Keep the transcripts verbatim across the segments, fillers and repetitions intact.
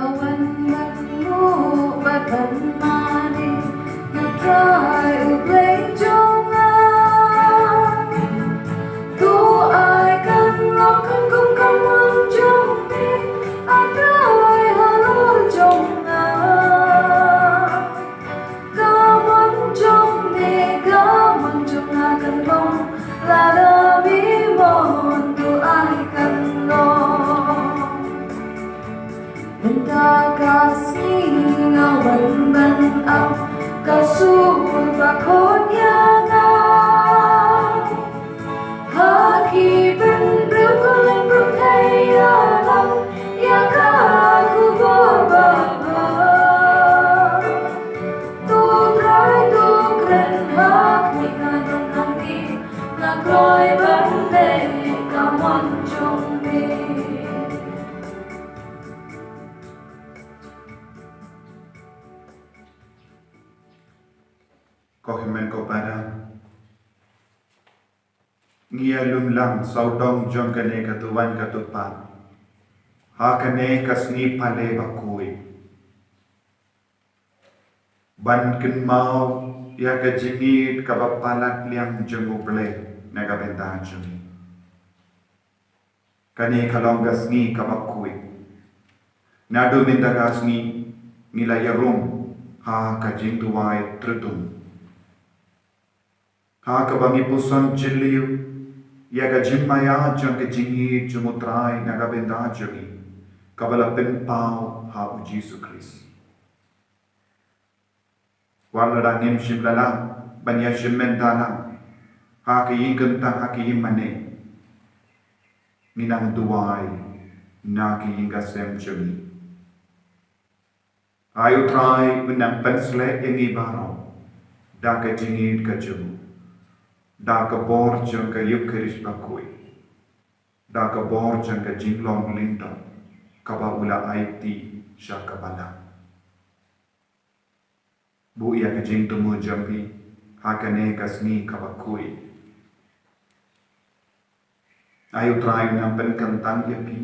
Wan ban muh bad ban mane na Trai U Blei jong nga. To ai kan long kan kum ka mon jong me, A Trai, halor jong nga. Ka mon jong me, ka mon jong nga kan long lada me mon, to ai kan long. Mynta ka sngi nga wan ban ap ka sur ba khot ïa nga. Ha ki bynriew ka leng pyrthei ïalam ïa ka khubor babha. To Trai, to kren ha khmih, nga don hangne, nga kloi ban leh ka mon jong me. Ko hynmen ko para, ngi ïa lum lang sawdong jong kane ka tu wan ka tu pat ha kane ka sngi Palei bakhuid, ban kynmaw ïa ka jingïeit kaba palat liang jong U Blei na ka bynta jong ngi. Kane ka long ka sngi kaba khuid. Naduh mynta ka sngi ngi la ïarum ha ka jingduwai tyrtung, ha kaba ngi puson jylliew ïa ka jingmaïa jong ka jingïeit jong U Trai na ka bynta jong ngi, kaba la pynpaw ha U Jisu Khrist. Wat lada ngim shym la lah ban ïa shim bynta lang ha ka ïing kyntang, ha ka ïing mane, ngi nang duwai na ka ïing ka sem jong ngi. Ai U Trai un nang pynsleh ïa ngi baroh da ka jingïeit ka jong u, da ka bor jong ka Eukharist bakhuid, da ka bor jong ka jinglong lyngdoh kaba u la aiti sha ka balang. Buh ïa ka jingthmu jong phi ha kane ka sngi kaba khuid. Ai U Trai un nang pynkyntang ïa phi,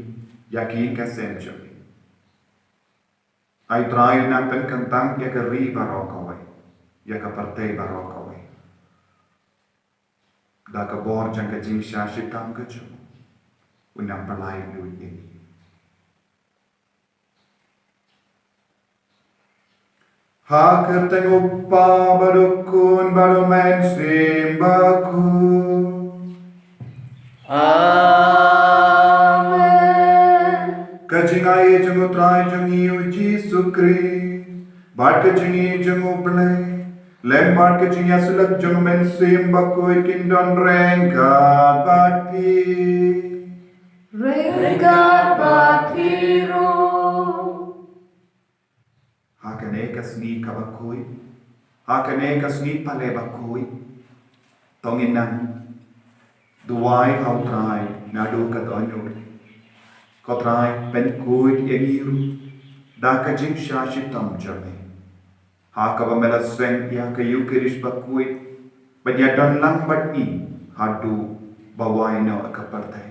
ïa ka ïing ka sem jong phi. Ai U Trai un nang pynkyntang ïa ka ri baroh kawei, ïa ka pyrthei baroh kawei, da ka bor jong ka jingshah shitom ka jong u, un nang pynlait lut ïa ngi. Ha ka kyrteng U Kpa bad U Khun bad U Mynsiem Bakhuid. Amen. Ka jingaiei jong U Trai jong ngi U Jisu Khrist, bad ka jingïeit jong U Blei, lem bad ka jingïasyllok jong U Mynsiem Bakhuid, kin don ryngkat bad phi. Ryngkat bad phi ruh. Ha kane ka sngi kaba khuid, ha kane ka sngi Palei bakhuid, to ngin nang duwai ha U Trai naduh ka dohnud. Ko Trai, pynkhuid ïa ngi ruh da ka jingshah shitom jong me, ha kaba me la seng ïa ka Eukharist bakhuid ban ïadon lang bad ngi haduh ba wai noh ka pyrthei,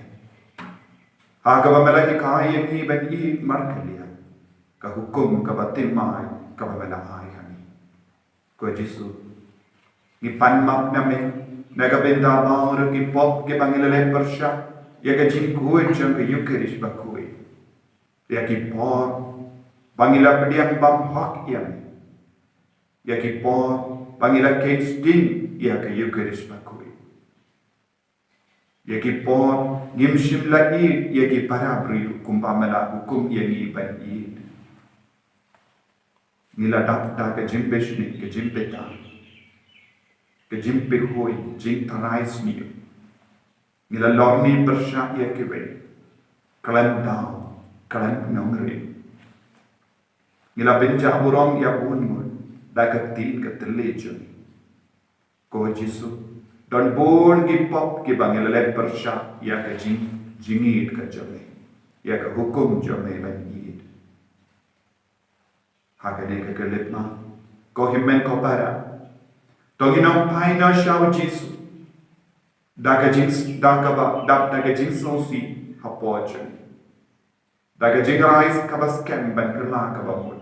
ha kaba me la hikai ïa ngi ban ïeit markylliang, ka hukum kaba thymmai kaba me la ai ha ngi. Ko Jisu, ngi pan map na me na ka bynta baroh ki pop kiba ngi la leh pyrshah ïa ka jingkhuid jong ka Eukharist bakhuid, ïa ki por ba ngi la pdiang bymhok ïa me, ïa ki por ba ngi la kheiñ sting ïa ka Eukharist bakhuid, ïa ki por ngim shym la ïeit ïa ki para briew kumba me la hukum ïa ngi ban ïeit. Ngi la dap da ka jingbishni, ka jingbitar, ka jingpyrkhat, jingtharai sniew. Ngi la lorni pyrshah ïa kiwei, khlem daw, khlem nongrim. Ngi la pynjah burom ïa bun ngut da ka ktien ka thylliej jong ngi. Ko Jisu, don bun ki pop kiba ngi la leh pyrshah ïa ka jing, jingïeit ka jong me, ïa ka hukum jong me ban ïeit. Ha kane ka khyllipmat, ko hynmen ko para, to ngin ym phai noh sha U Jisu da ka jing, da kaba, da, da ka jingsngewsih hapoh jong ngi. Da ka jingrai kaba skhem ban kylla kaba mut.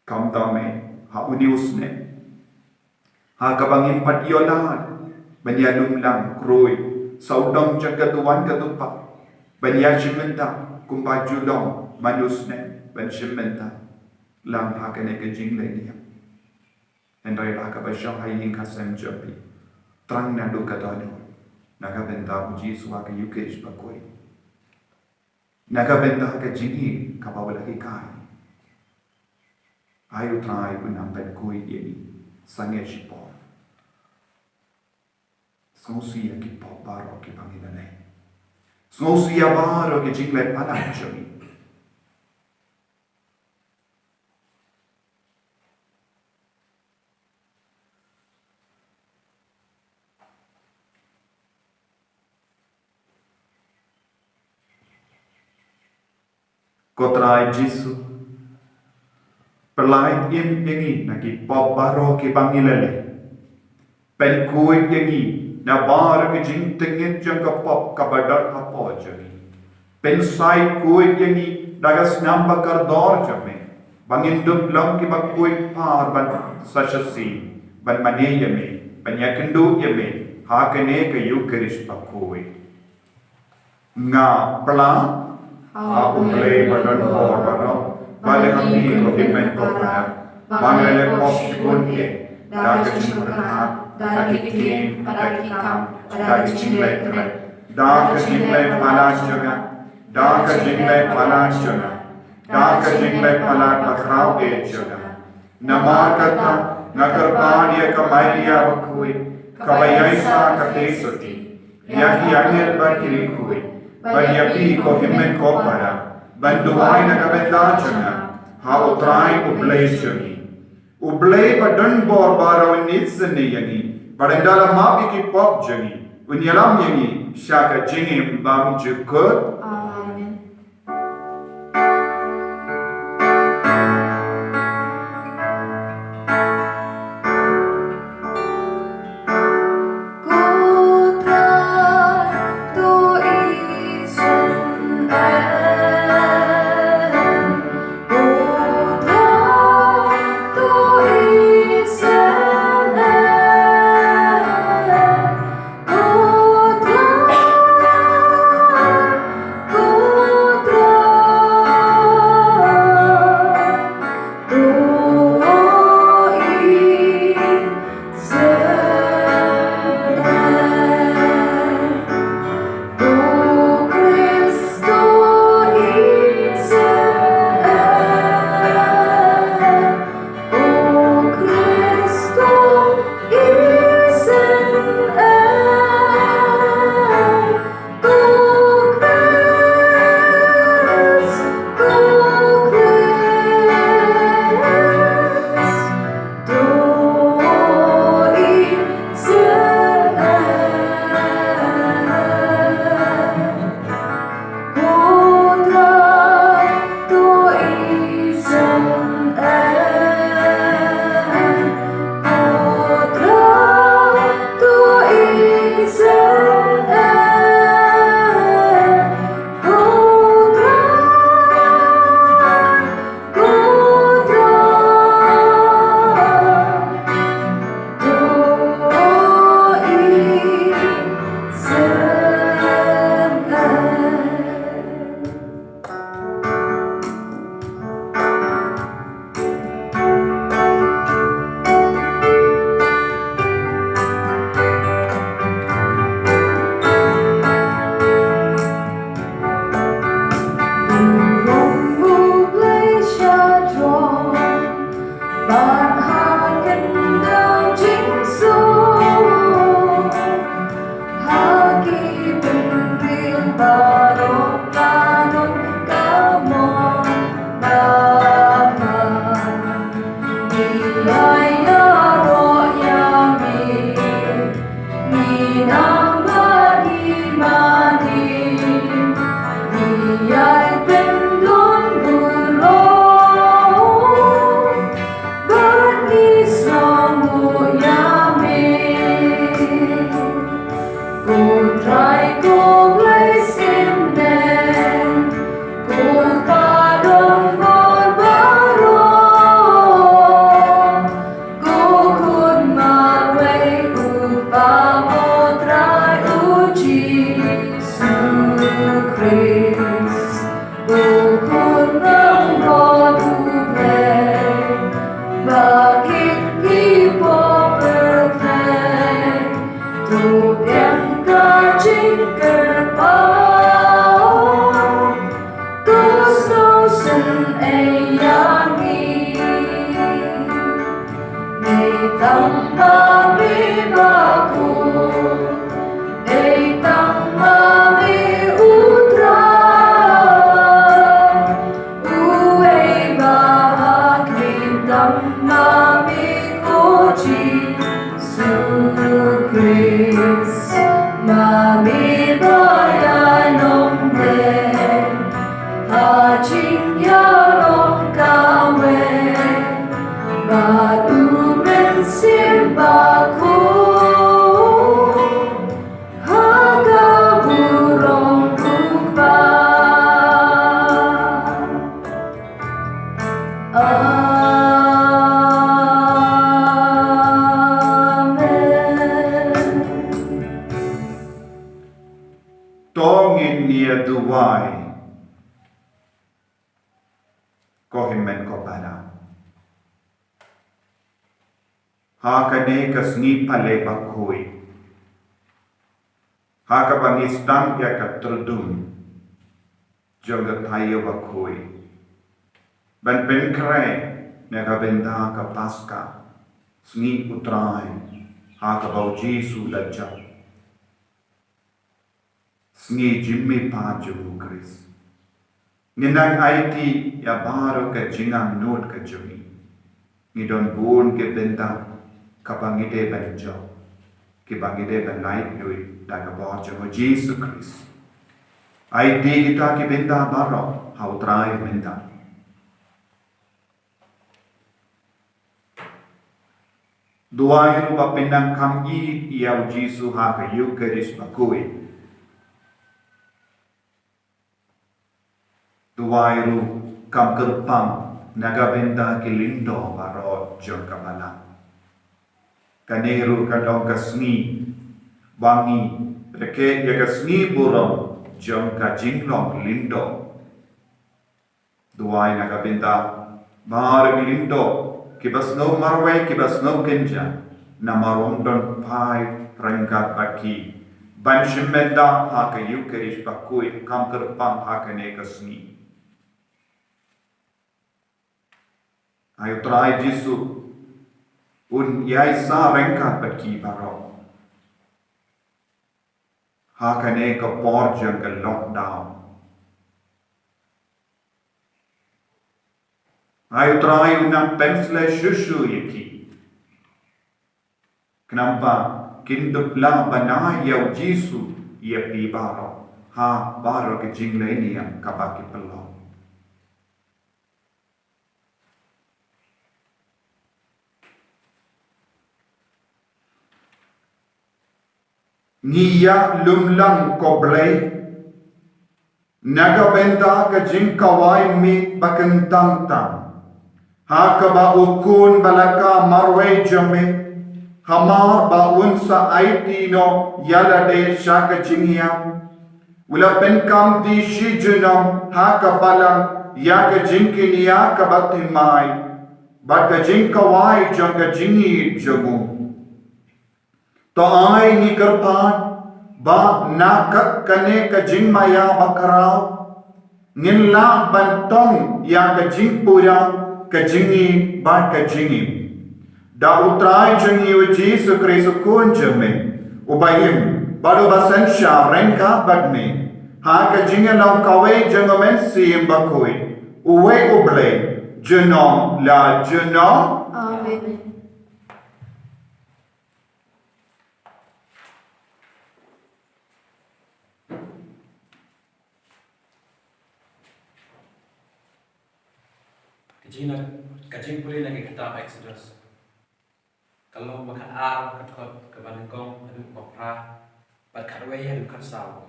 Khamtam eh, ha une u snem, ha kaba ngim pat ïoh lad ban ïalum lang khrui sawdong jong ka duwan ka dupa, ban ïa shim bynta kumba ju long man u snem ban shim bynta lang ha kane ka jingleh niam. Hynrei ba kaba shong ha ïing ha sem jong phi, tang naduh ka dohnud, na ka bynta U Jisu ha ka Ïukharist bakhuid, na ka bynta ka jingim kaba u la hikai, ai U Trai un nang pynkhuid ïa ngi sangeh shipor. Sngewsih ïa ki pop baroh kiba ngi la leh. Sngewsih ïa baroh ki jingleh palat jong ngi. Ko Trai Jisu, pyllait im ïa ngi na ki pop baroh kiba ngi la leh. Pynkhuid ïa ngi na baroh ki jingtngit jong ka pop kaba don hapoh jong ngi. Pynsait khuid ïa ngi da ka snam ba kordor jong me, ba ngin dup long kiba khuid par ban sa shisien ban mane ïa me, ban ïakynduh ïa me ha kane ka Ïukharist bakhuid. Nga pla ha U Blei ba don bor baroh, bad ha phi ko hynmen ko para, ba nga la leh pop shibun eh, da ka jingpyrkhat, da ki ktien, da ki kam, da ki jingleh kren, da ka jingleh palat jong nga, da ka jingleh palat jong nga, da ka jingleh palat bakhraw eh jong nga. Namar kata nga kyrpad ïa ka Maria bakhuid, kaba ïaisah ka theisotti, ïa ki angel bad ki riewkhuid, bad ïa phi ko hynmen ko para, ban duwai na ka bynta jong nga ha U Trai U Blei jong ngi. U Blei ba don bor baroh un isynei ïa ngi, bad un da la map ïa ki pop jong ngi, un ïalam ïa ngi sha ka jingim bymjukut. Amen. Biang ka jingkyrpad, to sngewsih ïa ngi. Ngi tang ma me bakhuid, ngi tang ma me U Trai. Uei ba hap ngi tang ma me ko Jisu Khrist, ma me ba ïalongle ha jingïalong kawei bad U Mynsiem Bakhuid ha ka burom u Kpa. Amen. To ngin ïa duwai. Ko hynmen ko para, ha kane ka sngi Palei Bakhuid, ha kaba ngi sdang ïa ka tyrduh jong ka Thaw Bakhuid, ban pynkhreh na ka bynta ka Paska, sngi U Trai, ha kaba U Jisu u la jop, sngi jingmihpat jong U Khrist. Ngin nang aiti ïa baroh ka jingangnud ka jong ngi. Ngi don bun ki bynta kaba ngi dei ban jop, kiba ngi dei ban lait noh da ka bor jong U Jisu Khrist. Aiti kita ki bynta baroh ha U Trai mynta. Duwai ruh ba phin nang kham ïeit ïa U Jisu ha ka Eukharist Bakhuid. Duwai ruh kham kyrpang na ka bynta ki lyngdoh baroh jong ka balang. Kane ruh ka long ka sngi ba ngi rakhe ïa ka sngi burom jong ka jinglong lyngdoh. Duwai na ka bynta baroh ki lyngdoh, kiba sngew marwei, kiba sngew kynja, namar ym don phai ryngkat bad ki ban shim bynta ha ka Eukharist Bakhuid kham kyrpang ha kane ka sngi. Ai U Trai Jisu un ïaishah ryngkat bad ki baroh ha kane ka por jong ka lockdown. Ai U Trai un nang pynshlei shuh shuh ïa ki, khnang ba kin dup lah ban ai ïa U Jisu ïa phi baroh ha baroh ki jingleh niam kaba ki pynlong. Ngi ïalum lang, ko Blei, na ka bynta ka jingkhawai miet ba kyntang tam ha kaba U Khun ba la kha marwei jong me, hamar ba un sa aiti noh ïa lade sha ka jingïap, u la pynkham die shi junom ha ka balang ïa ka jingkñia kaba thymmai bad ka jingkhawai jong ka jingïeit jong u. To ai ngi kyrpad ba na ka kane ka jingmaïa bakhraw ngin lah ban tong ïa ka jingpura, ka jingïeit bad ka jingim. Da U Trai jong ngi U Jisu Khrist U Khun jong me, uba im bad uba synshar ryngkat bad me ha ka jingïalong kawei jong U Mynsiem Bakhuid, uwei U Blei, junom la junom. Amen. Ka jing na, ka jingpule na ka kitab Exodus, ka lynnong ba khatar, ka dkhot kaba nyngkong haduh kaba phra, bad khatwei haduh khatsaw.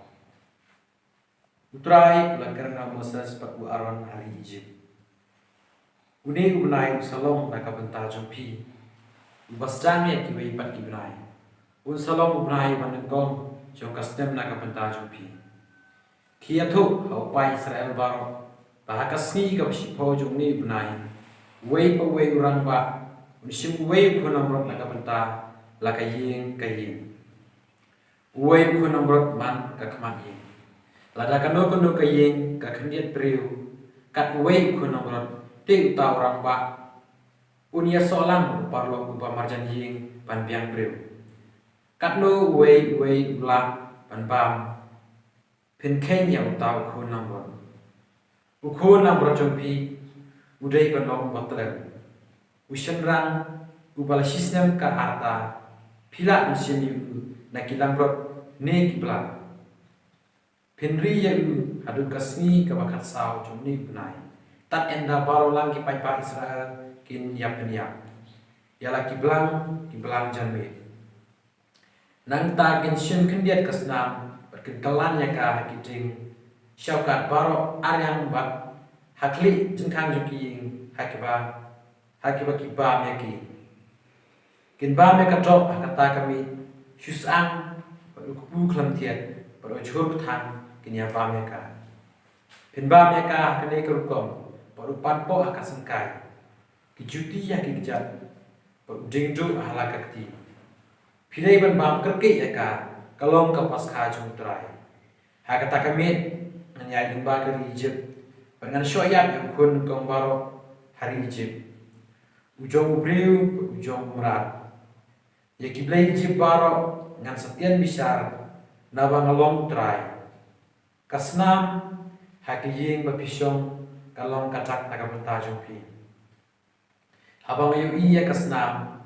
U Trai u la kren ha u Moses bad u Aaron ha ri Ijipt. Une u bnai un sa long na ka bynta jong phi uba sdang ïa kiwei pat ki bnai. Un sa long u bnai uba nyngkong jong ka snem na ka bynta jong phi. Ki ïathuh ha u paid Israel baroh ba ha ka sngi kaba shiphew jong une u bnai, uwei pa uwei u rangbah un shim uwei u khun lamrot na ka bynta la ka ïing ka ïing. Uwei u khun nongbrot man ka khmat ïing. Lada kano kano ka ïing ka khyndiat briew, kat uwei u khun nongbrot, te uta u rangbah un ïasoh lang u paralok uba marjan ïing ban biang briew. Katno uwei uwei u lah ban bam, phin kheiñ ïa uta u khun nongbrot. U khun nongbrot jong phi u dei ban long uba tlem, u shynrang uba la shisnem ka arta. Phi lah ban shim ïa u na ki langbrot ne ki blang. Phin ri ïa u haduh ka sngi kaba khatsaw jong une u bnai. Tad ynda baroh lang ki paidbah Israel kin ïa pynïap ïa la ki blang, ki blang janmiet. Nangta kin shim khyndiat ka snam bad kin kylla ïa ka ha ki dieng shawkat baroh arliang bad ha khlieh jingkhang jong ki ïing ha kiba, ha kiba ki bam ïa ki. Kin bam ïa ka dok ha kata ka miej shu syang bad u kpu khlem thied bad u jhur bthang kin ïa bam ïa ka. Phin bam ïa ka ha kane ka rukom bad u pan poh ha ka syngkai, ki juti ha ki kjat bad u dieng duh ha la ka kti. Phi dei ban bam kyrkieh ïa ka, ka long ka paskha jong U Trai. Ha kata ka miet ngan ïaid lyngba ka ri Ijipt bad ngan shoh ïap ïa u khun kong baroh ha ri Ijipt, u jong u briew bad u jong u mrad. Ïa ki blei Ijipt baroh ngan sa tian bishar, naba nga long U Trai. Ka snam ha ka ïing ba phi shong ka long ka dak na ka bynta jong phi. Haba nga ïohi ïa ka snam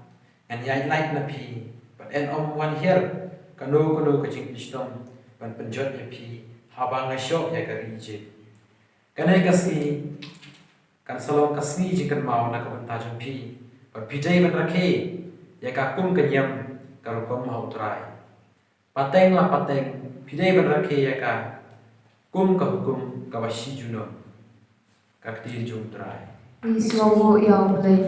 ngan ïaid lait na phi bad yn ym wan hiar kano kano ka jingshitom ban pynjot ïa phi haba nga shoh ïa ka ri Ijipt. Kane ka sngi kan sa long ka sngi jingkynmaw na ka bynta jong phi bad phi dei ban rakhe ïa ka kum ka niam ka rukom ha U Trai. Pateng la pateng phi dei ban rakhe ïa ka kum ka hukum kaba shi junom. Ka ktien jong U Trai. Ngi sngewbha ïa U Blei.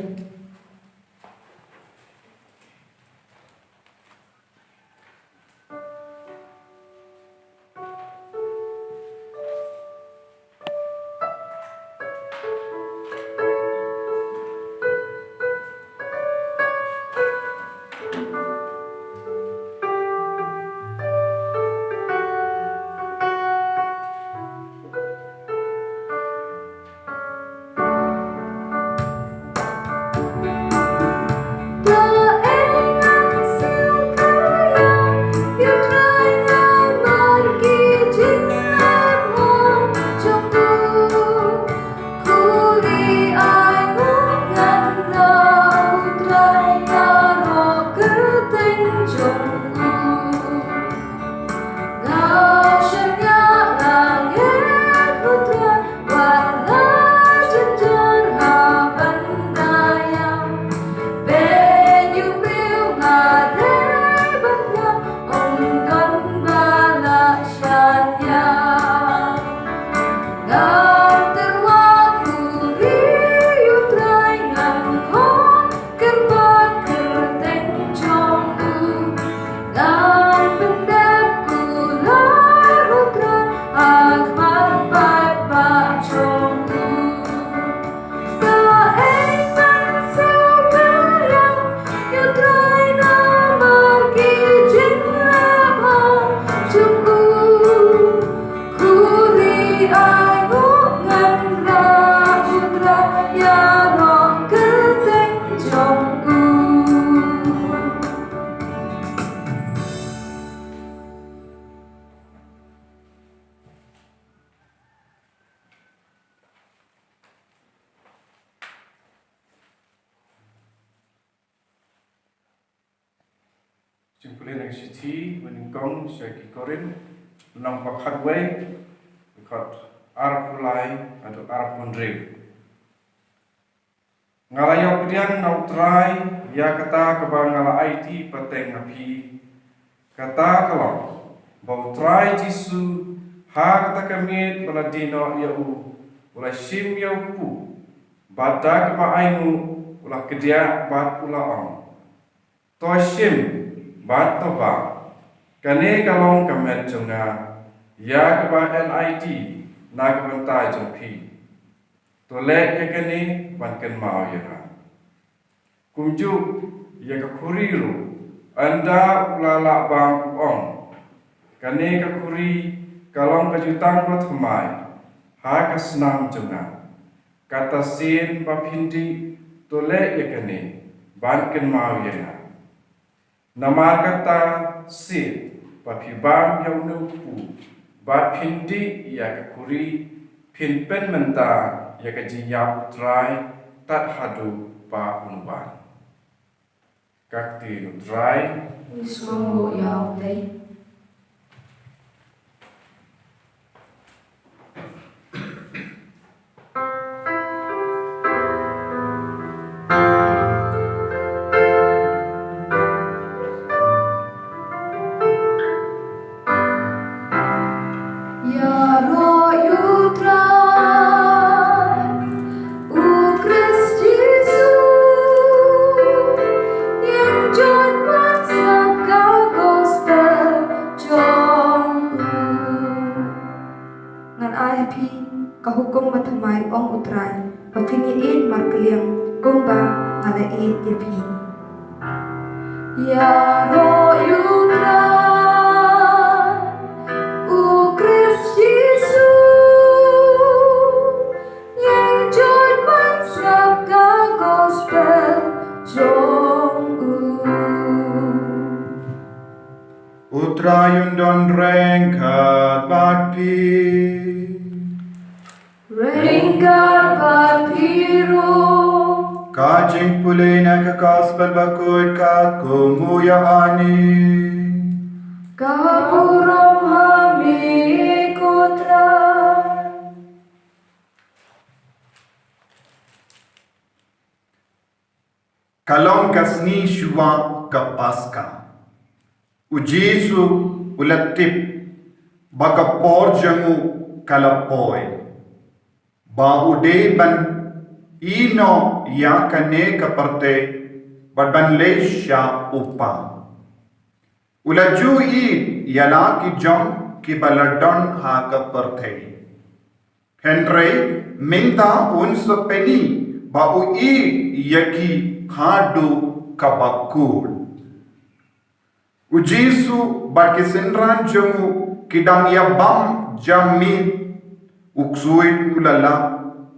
Kyrpad kyrteng jong u, ngan pyndep kular U Trai ha khmat paidbah jong u. Ka ei ban siew ka ïam ïa U Trai namar ki jingleh bha jong u. Khuri ai nguh ngan rah U Trai ïaroh kyrteng jong u. Jingpule na ka shithi ba nyngkong sha ki Korinth, lynnong ba khatwei, dkhot arphew lai haduh arphew hynriew. Nga la ïoh pdiang na U Trai ïa kata kaba nga la aiti pateng ha phi, kata ka long ba U Trai Jisu, ha kata ka miet ba la die noh ïa u, u la shim ïa u kpu, bad da kaba ainguh u la kdiah bad u la ong, To shim bad to bam. Kane ka long ka met jong nga, ïa kaba yn aiti na ka bynta jong phi. To leh ïa kane ban kynmaw ïa nga. Kumjuh ïa ka khuri ruh, ynda u la lah bam u ong, Kane ka khuri ka long ka jutang bathymmai ha ka snam jong nga. Kata sien ba phin dih, to leh ïa kane ban kynmaw ïa nga. Namar kata sien ba phi bam ïa une u kpu bad phin dih ïa ka khuri, phin pynmynta ïa ka jingïap U Trai tad haduh ba un wan. Ka ktien U Trai. Ngi sngewbha ïa U Trai. Ïaroh ïa U Trai, U Khrist Jisu, ïeng joit ban sngap ka gospel jong u. Ngan ai ha phi ka hukum bathymmai, ong U Trai, ba phin ïaieit markylliang kumba nga la ïeit ïa phi. Ïaroh ïa U Trai, U Khrist Jisu, ïeng joit ban sngap ka gospel jong u. U Trai un don ryngkat bad phi. Ryngkat bad phi ruh. Ka jingpule na ka gospel bakhuid katkum u Ïoannis. Ka burom ha me ko Trai. Ka long ka sngi shuwa ka Paska. U Jisu u la tip ba ka por jong u ka la poi, ba u dei ban ïehnoh ïa kane ka pyrthei bad ban leit sha u Kpa. U la ju ïeit ïa la ki jong kiba la don ha ka pyrthei. Hynrei mynta un sa pyni ba u ïeit ïa ki haduh kaba kut. U Jisu bad ki synran jong u ki dang ïa bam ja miet. U ksuid u la lap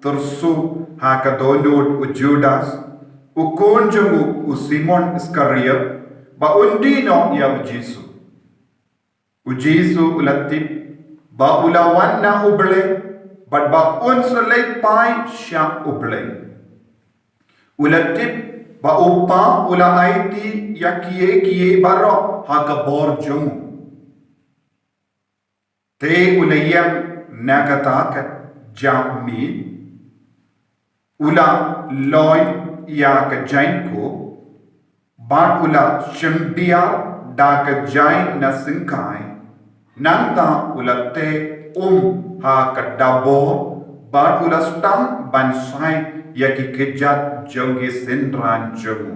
tyrso ha ka dohnud u Judas, u khun jong u, u Simon Iskariot, ba un die noh ïa u Jisu. U Jisu u la tip ba u la wan na U Blei bad ba un sa leit phai sha U Blei. U la tip ba u Kpa u la aiti ïa kiei kiei baroh ha ka bor jong u. Te u la ïeng na kata ka ja miet, u la loi ïa ka jaiñkup, bad u la shim biar da ka jaiñ na syngkai, nangta u la teh um ha ka dabor, bad u la sdang ban shait ïa ki kjat jong ki synran jong u.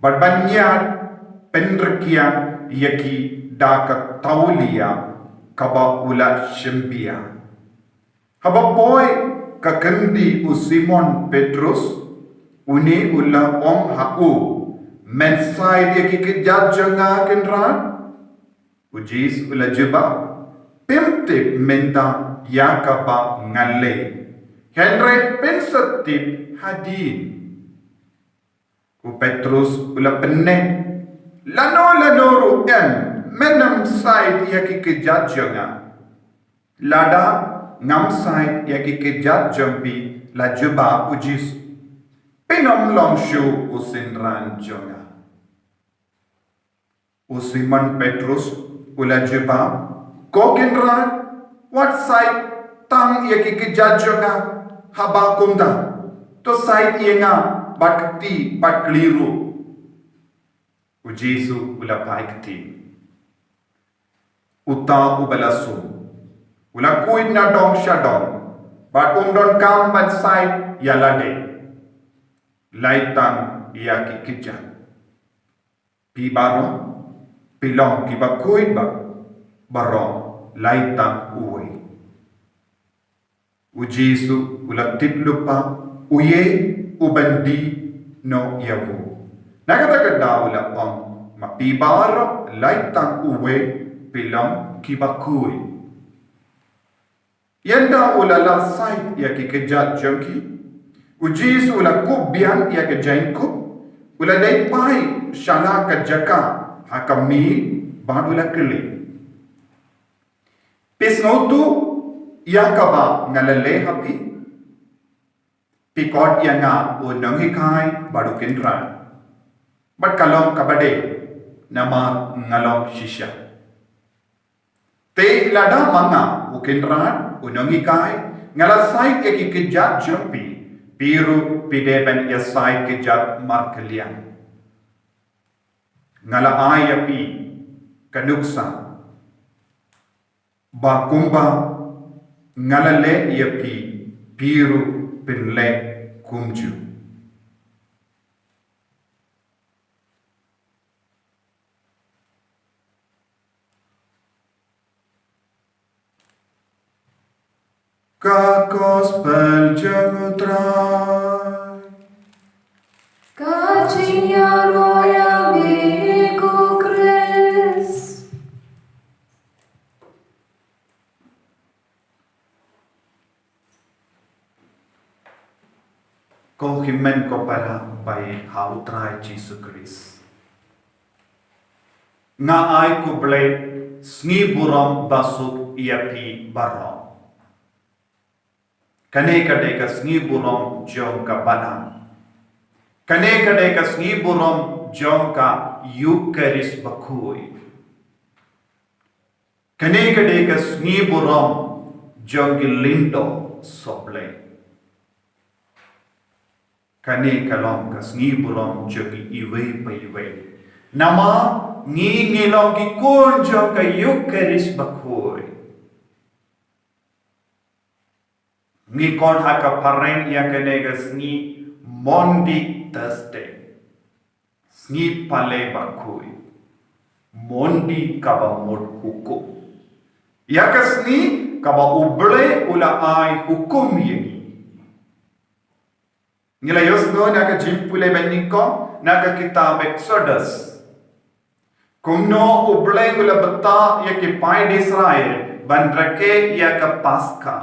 Bad ban ïa pynrkiang ïa ki da ka tawlia kaba u la shim biar. Haba poi ka kyndi u Simon Petrus, une u la ong ha u, men shait ïa ki kjat jong nga Kynrad? U Jisu u la jubab, phim tip mynta ïa kaba ngan leh. Hynrei phin sa tip hadien. U Petrus u la pynneh, lano lano ruh em, men ym shait ïa ki kjat jong nga. Lada ngam shait ïa ki kjat jong phi, la jubab u Jisu, phin ym long shuh u synran jong nga. U Simon Petrus u la jubab, ko Kynrad, wat shait tang ïa ki kjat jong nga, haba kumta, to shait ïa nga bad kti bad kli ruh. U Jisu u la phai kti. Uta uba la sum u la khuid na dong sha dong, bad um donkam ban shait ïa lade, lai tang ïa ki kjat. Phi baroh phi long kiba khuid bha, baroh lai tang uwei. U Jisu u la tip lypa uei uban die noh ïa u. Na kata ka daw u la ong, ma phi baroh lai tang uwei, phi long ki bakhuid. Ynda u la lah sait ïa ki kjat jong ki, u Jisu u la kup biang ïa ka jaiñkup, u la dei phai sha la ka jaka ha ka miet bad u la kylli, phi sngewthuh ïa kaba nga la leh ha phi? Phi khot ïa nga u nonghikai bad u kynrad, bad ka long kaba dei, namar nga long shisha. Te lada ma nga u kynrad, u nonghikai, nga la sait ïa ki kjat jong phi, phi ruh phi dei ban ïa sait kjat markylliang. Nga la ai ïa phi ka nuksa ba kumba nga la leh ïa phi, phi ruh phin leh kumjuh. Ka Gospel jong u Trai. Ka jingïaroh ïa me ko Khrist. Ko hynmen ko para ba ïeit ha u Trai Jisu Khrist. Nga ai khublei sngi burom basuk ïa phi baroh. Kane ka dei ka sngi burom jong ka Balang. Kane ka dei ka sngi burom jong ka Ïukharist bakhuid. Kane ka dei ka sngi burom jong ki lyngdoh sohblei. Kane ka long ka sngi burom jong ngi iwei pa iwei. Namar ngi ngi long ki khun jong ka Ïukharist bakhuid. Ngi khot ha ka phareng ïa kane ka sngi Maundy Thursday. Sngi Palei bakhuid. Maundy kaba mut hukum. Ïa ka sngi kaba U Blei u la ai hukum ïa ngi. Ngi la ïohsngew na ka jingpule ba nyngkong na ka kitab Exodus. Kumno U Blei u la btah ïa ki paid Israel ban rakhe ïa ka Paskha.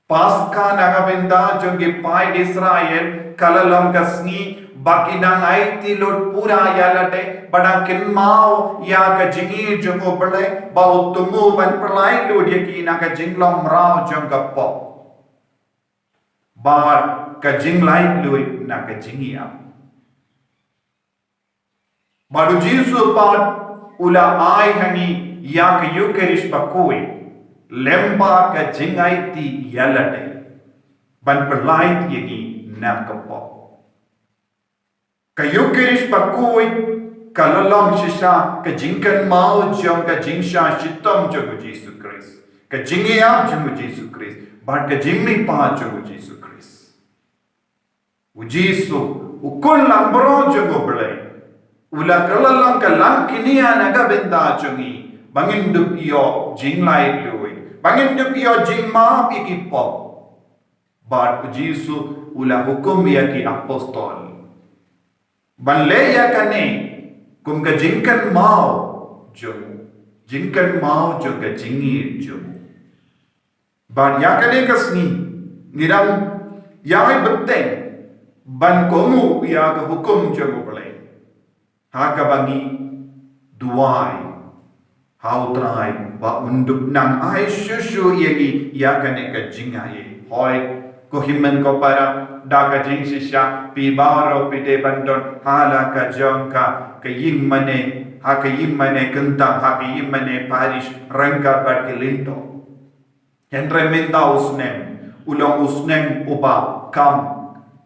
Paskha na ka bynta jong ki paid Israel ka la long ka sngi ba ki nang aiti lut pura ïa lade, ba dang kynmaw ïa ka jingïeit jong U Blei, ba u thmu ban pynlait lut ïa ki na ka jinglong mraw jong ka pop. Bad ka jinglait lut na ka jingïap. Bad U Jisu pat u la ai ha ngi ïa ka Ïukharist bakhuid, lyngba ka jingaiti ïa lade, ban pynlait ïa ngi na ka pop. Ka Ïukharist bakhuid ka la long shisha ka jingkynmaw jong ka jingshah shitom jong U Jisu Khrist, ka jingïap jong U Jisu Khrist, bad ka jingmihpat jong U Jisu Khrist. U Jisu, u khun langbrot jong U Blei, u la kylla long ka langknia na ka bynta jong ngi, ba ngin dup ïoh jinglaitluid, ba ngin dup ïoh jingmap ïa ki pop. Bad U Jisu u la hukum ïa ki apostol ban leh ïa kane kum ka jingkynmaw jong, jingkynmaw jong ka jingïeit jong. Bad ïa kane ka sngi ngi dang ïai bteng ban kohnguh ïa ka hukum jong U Blei. Ha kaba ngi duwai ha U Trai ba un dup nang ai shuh shuh ïa ngi ïa kane ka jingaiei. Hooid, ko hynmen ko para, da ka jingshisha phi baroh phi dei ban don ha la ka jong ka, ka ïingmane, ha ka ïingmane kyntang, ha ka ïingmane parish, ryngkat bad ki lyngdoh. Hynrei mynta u snem u long u snem uba kham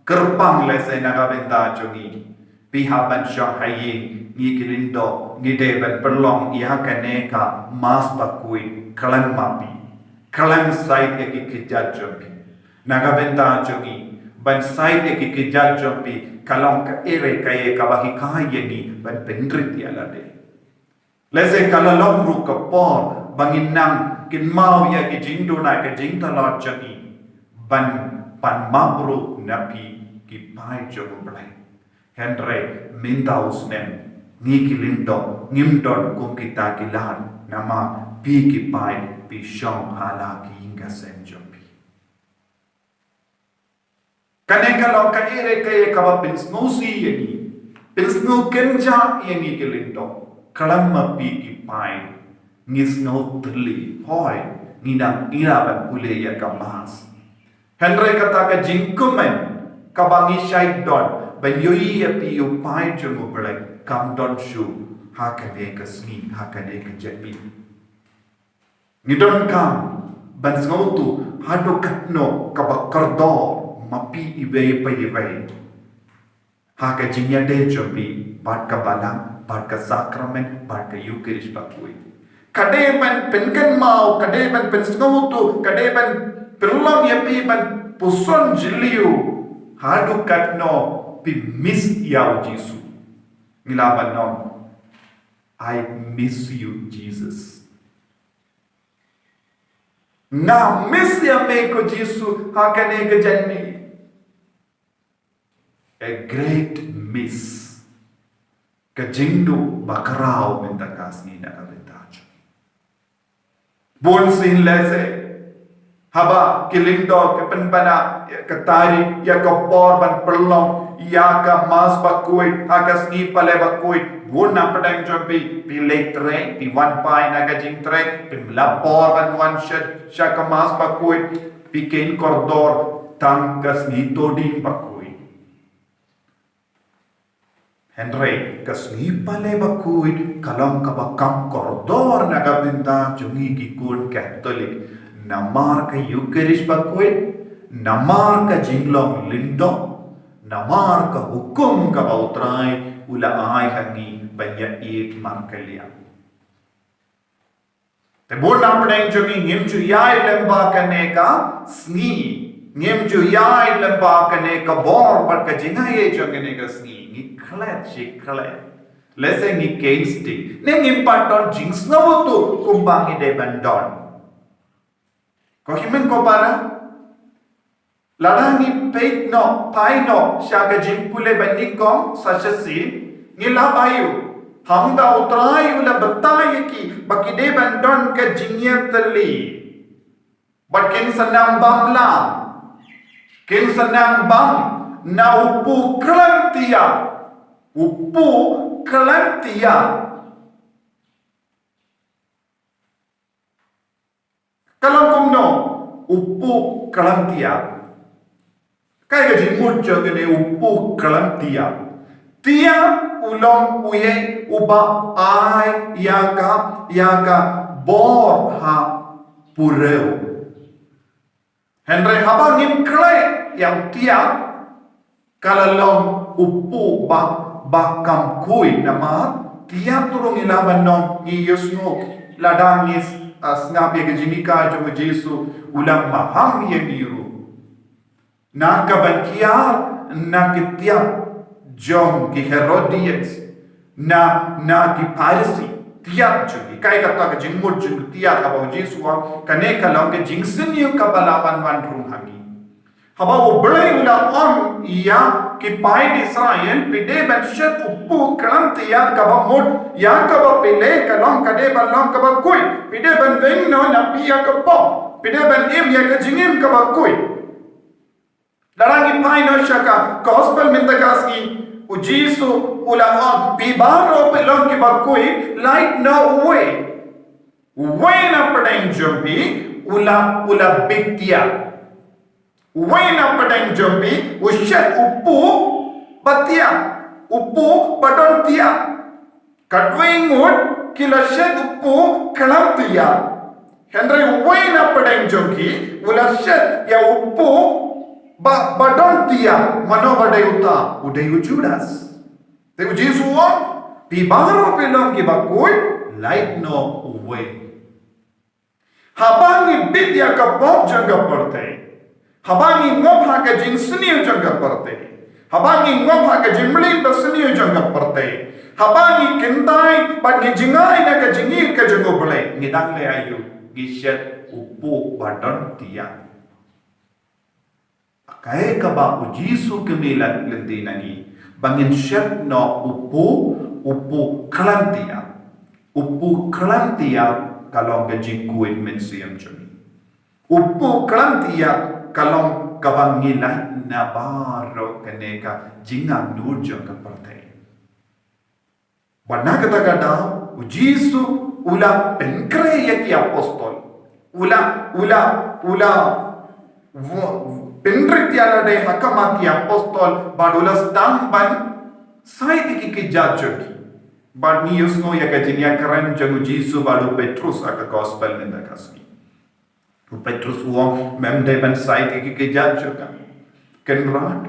kyrpang lehse na ka bynta jong ngi. Phi hap ban shong ha ïing, ngi ki lyngdoh ngi dei ban pynlong ïa kane ka Mass bakhuid khlem map phi, khlem sait ïa ki kjat jong phi. Na ka bynta jong ngi ban sait ïa ki kjat jong phi ka long kaei re kaei kaba hikai ïa ngi ban pynrit ïa lade. Lehse ka la long ruh ka por ba ngin nang kynmaw ïa ki jingduna, ka jingtlot jong ngi ban pan map ruh na phi ki paid jong U Blei. Hynrei mynta u snem Ngi ki lyngdoh ngim don kum kita ki lad, namar phi ki paid phi shong ha la ki ïing ka sem jong phi. Kane ka long kaei re kaei kaba pynsngewsih ïa ngi, pynsngew kynjah ïa ngi ki lyngdoh. Khlem ma phi ki paid ngi sngew thylli, hooid, ngi nang ïa ban pule ïa ka Mass. Hynrei kata ka jingkmen kaba ngi shait don ban ïohi ïa phi u paid jong U Blei kam don shuh ha kane ka sngi, ha kane ka jingim. Ngi donkam ban sngewthuh haduh katno kaba kordor ma phi iwei pa iwei ha ka jingïadei jong phi bad ka Balang, bad ka Sakramen, bad ka Eucharist bakhuid. Ka dei ban pynkynmaw, ka dei ban pynsngewthuh, ka dei ban pynlong ïa phi ban puson jylliew haduh katno phi miss ïa U Jisu. Ngi lah ban ong, "I miss you, Jesus." Nga miss ïa me ko Jisu ha kane ka jingim. A great miss. Ka jingduh ba khraw mynta ka sngi na ka bynta jong ngi. Bun sien lehse haba ki lyngdoh ki pynbna ïa ka tarik, ïa ka por ban pynlong ïa ka Mass bakhuid ha ka sngi Palei bakhuid, bun na pdeng jong phi phi leit trei, phi wan phai na ka jingtrei, phim lah por ban wan sha, sha ka Mass bakhuid, phi kheiñ kordor tang ka sngi Thohdieng bakhuid. Hynrei ka sngi Palei bakhuid ka long kaba kham kordor na ka bynta jong ngi ki khun Katholik. Namar ka Eucharist bakhuid, namar ka jinglong lyngdoh, namar ka hukum kaba U Trai u la ai ha ngi ban ïa ïeit markylliang. Te bun na pdeng jong ngi ngim ju ïai lem bad kane ka sngi, ngim ju ïai lem bad kane ka bor bad ka jingaiei jong kane ka sngi. Ngi klet shi klet. Lehse ngi kheiñ sting, ne ngim pat don jingsngewthuh kumba ngi dei ban don. Ko hynmen ko para, lada ngi peit noh, phai noh sha ka jingpule ba nyngkong sa shisien, ngi lah ïohi, hangta U Trai u la batai ïa ki ba ki dei ban don ka jingïatylli. Bad kin sa nang bam lang, kin sa nang bam na u pu khlem thiah, u pu khlem thiah. Ka long kumno u pu khlem thiah? Kaei ka jingmut jong kane u pu khlem thiah? Thiah u long uei uba ai ïa ka, ïa ka bor ha purew. Hynrei haba ngim khlei ïa u thiah, ka la long u pu ba, ba kham khuid namar thiah. Te ruh ngi lah ban ong ngi ïohsngew lada ngi, ah, sngap ïa ka jinghikai jong u Jisu, u la maham ïa ngi ruh. Na ka ban kiar na ki thiah jong ki Herodians, na, na ki Pharisi, thiah jong ki. Kaei kata ka jingmut jong ki thiah kaba u Jisu u ong, kane ka long ka jingsniew kaba la wan wan rung ha ngi. Haba U Blei u la ong ïa ki paid Israel, phi dei ban shet u pu khlem thiah, kaba mut ïa kaba phi leh ka long ka dei ban long kaba khuid. Phi dei ban weng noh na phi ïa ka pop. Phi dei ban im ïa ka jingim kaba khuid. Lada ngi phai noh sha ka gospel mynta ka sngi, u Jisu u la ong, phi baroh phi long kiba khuid, lait noh uwei. Uwei na pdeng jong phi u la, u la bit thiah. Uwei na pdeng jong phi u shet u pu ba thiah, u pu ba don thiah. Katwei ngut ki la shet u pu khlem thiah. Hynrei uwei na pdeng jong ki u la shet ïa u pu ba, ba don thiah. Mano ba dei uta? U dei u Judas. Te u Jisu u ong, phi baroh phi long kiba khuid, lait noh uwei. Haba ngi bit ïa ka pop jong ka pyrthei, haba ngi ngop ha ka jingsniew jong ka pyrthei, haba ngi ngop ha ka jingmlien basniew jong ka pyrthei, haba ngi kyntait bad ngi jngai na ka jingïeit ka jong U Blei, ngi dang leh aïu? Ngi shet u pu ba don thiah. Kaei kaba u Jisu kmie lynti na ngi, ba ngin shet noh u pu U puklan tiap. U puklan tiap ka long ka jingkuit mynsiem jong ngi. U puklan tiap ka long kaba ngi lait na baroh kane ka jingangnud jong ka pyrthei. Bad na kata ka daw, u Jisu u la pynkhreh ïa ki apostol. U la, u la, u la, pynrit ïa lade ha khmat ki apostol, bad u la sdang ban shait ïa ki kjat jong ki. Bad ngi ïohsngew ïa ka jingïakren jong u Jisu bad u Petrus ha ka gospel mynta ka sngi. U Petrus u ong, mem dei ban shait ïa ki kjat jong nga. Kynrad.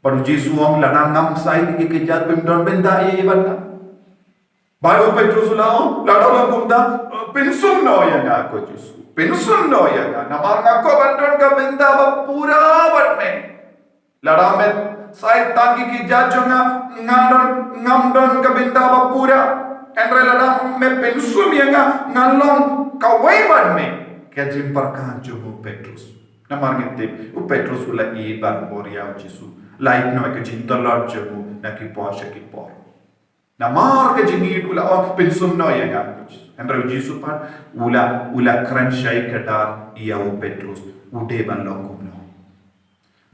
Bad u Jisu u ong, lada ngam shait ïa ki kjat, phin don bynta ei ei bad nga? Bad u Petrus u la ong, lada long kumta, pynsum noh ïa nga ko Jisu. Pynsum noh ïa nga. Namar nga kwah ban don ka bynta ba pura bad me. Lada me shait tang ïa ki kjat jong nga, nga don, ngam don ka bynta ba pura. Hynrei lada me pynsum ïa nga, ngan long kawei bad me. Ka jingpyrkhat jong u Petrus. Namar ngi tip, u Petrus u la ïeit barabor ïa u Jisu. Lait noh ka jingtlot jong u na ki por sha ki por. Namar ka jingïeit u la ong, pynsum noh ïa nga. Hynrei u Jisu pat, u la, u la kren shai kdar ïa u Petrus, u dei ban long kumno.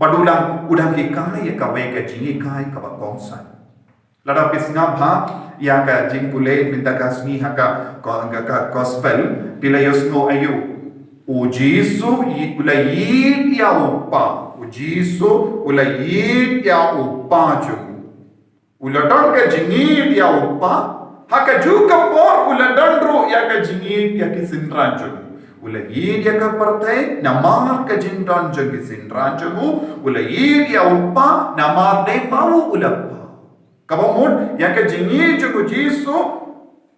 Bad u la, u dang hikai ïa kawei ka jinghikai kaba kongsan. Lada phi sngap ha ïa ka jingpule mynta ka sngi ha ka, ka, ka, ka gospel, phi la ïohsngew aïu. U Jisu, i, u la ïeit ïa u Kpa. U Jisu, u la ïeit ïa u Kpa jong u. U la don ka jingïeit ïa u Kpa, ha kajuh ka por u la don ruh ïa ka jingïeit ïa ki synran jong u. U la ïeit ïa ka pyrthei, namar ka jingdon jong ki synran jong u, u la ïeit ïa u Kpa, namar dei ma u u la Kpa. Kaba mut, ïa ka jingïeit jong u Jisu,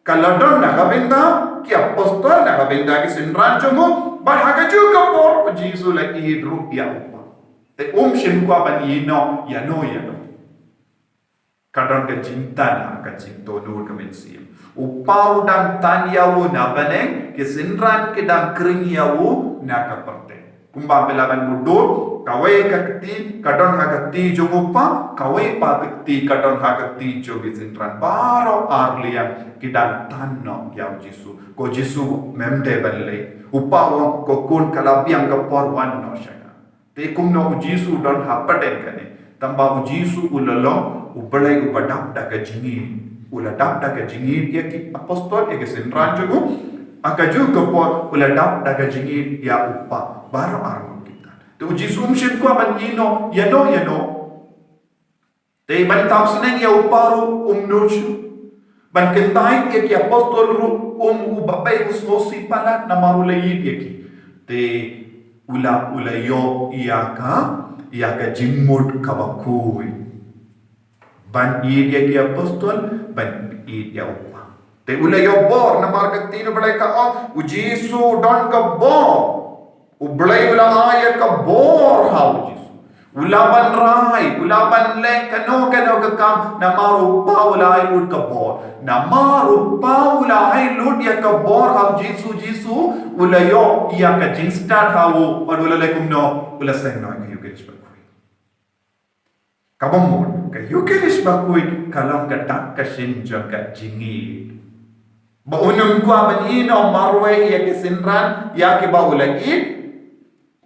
ka la don na ka bynta ki apostol, na ka bynta ki synran jong u, bad ha kajuh ka por u Jisu u la ïeit ruh ïa u Kpa. Te um shym kwah ban ïehnoh, ïano, ïano. Ka don ka jingtan ha ka jingtohnud ka mynsiem. U Kpa u dang tan ïa u na bneng, ki synran ki dang khring ïa u na ka pyrthei. Kumba phi lah ban mutdur, kawei ka kti ka don ha ka kti jong u Kpa, kawei pat ka kti ka don ha ka kti jong ki synran. Baroh arliang ki dang tan noh ïa u Jisu. Ko Jisu mem dei ban leit. U Kpa u ong ko khun ka la biang ka por wan noh sha nga. Te kumno u Jisu u don hapdeng kane. Tangba u Jisu u la long u Blei uba dap da ka jingïeit. U la dap da ka jingïeit ïa ki apostol, ïa ki synran jong u. Ha kajuh ka por u la dap da ka jingïeit ïa u Kpa. Baroh arngut kita. Te u Jisu um shym kwah ban ïehnoh, ïano, ïano. Te ban tam sneng ïa u Kpa ruh um nud shuh. Ban kyntait ïa ki apostol ruh um, u ba pei u sngewsih palat namar u la ïeit ïa ki. Te u la, u la ïoh ïa ka, ïa ka jingmut kaba khuid. Ban ïeit ïa ki apostol, ban ïeit ïa u Kpa. Te u la ïoh bor namar ka ktien u Blei ka ong, u Jisu u don ka bor. U Blei u la ai ïa ka bor ha u Jisu. U lah ban rai, u lah ban leh kano kano ka kam, namar u Kpa u la ai lut ka bor. Namar u Kpa u la ai lut ïa ka bor ha u Jisu, Jisu u la ïoh ïa ka jingstad ha u, bad u la leh kumno, u la seng noh ïa ka Eucharist bakhuid. Kaba mut, ka Eucharist bakhuid ka long ka dak ka shin jong ka jingïeit. Ba un ym kwah ban ïehnoh marwei ïa ki synran, ïa kiba u la ïeit,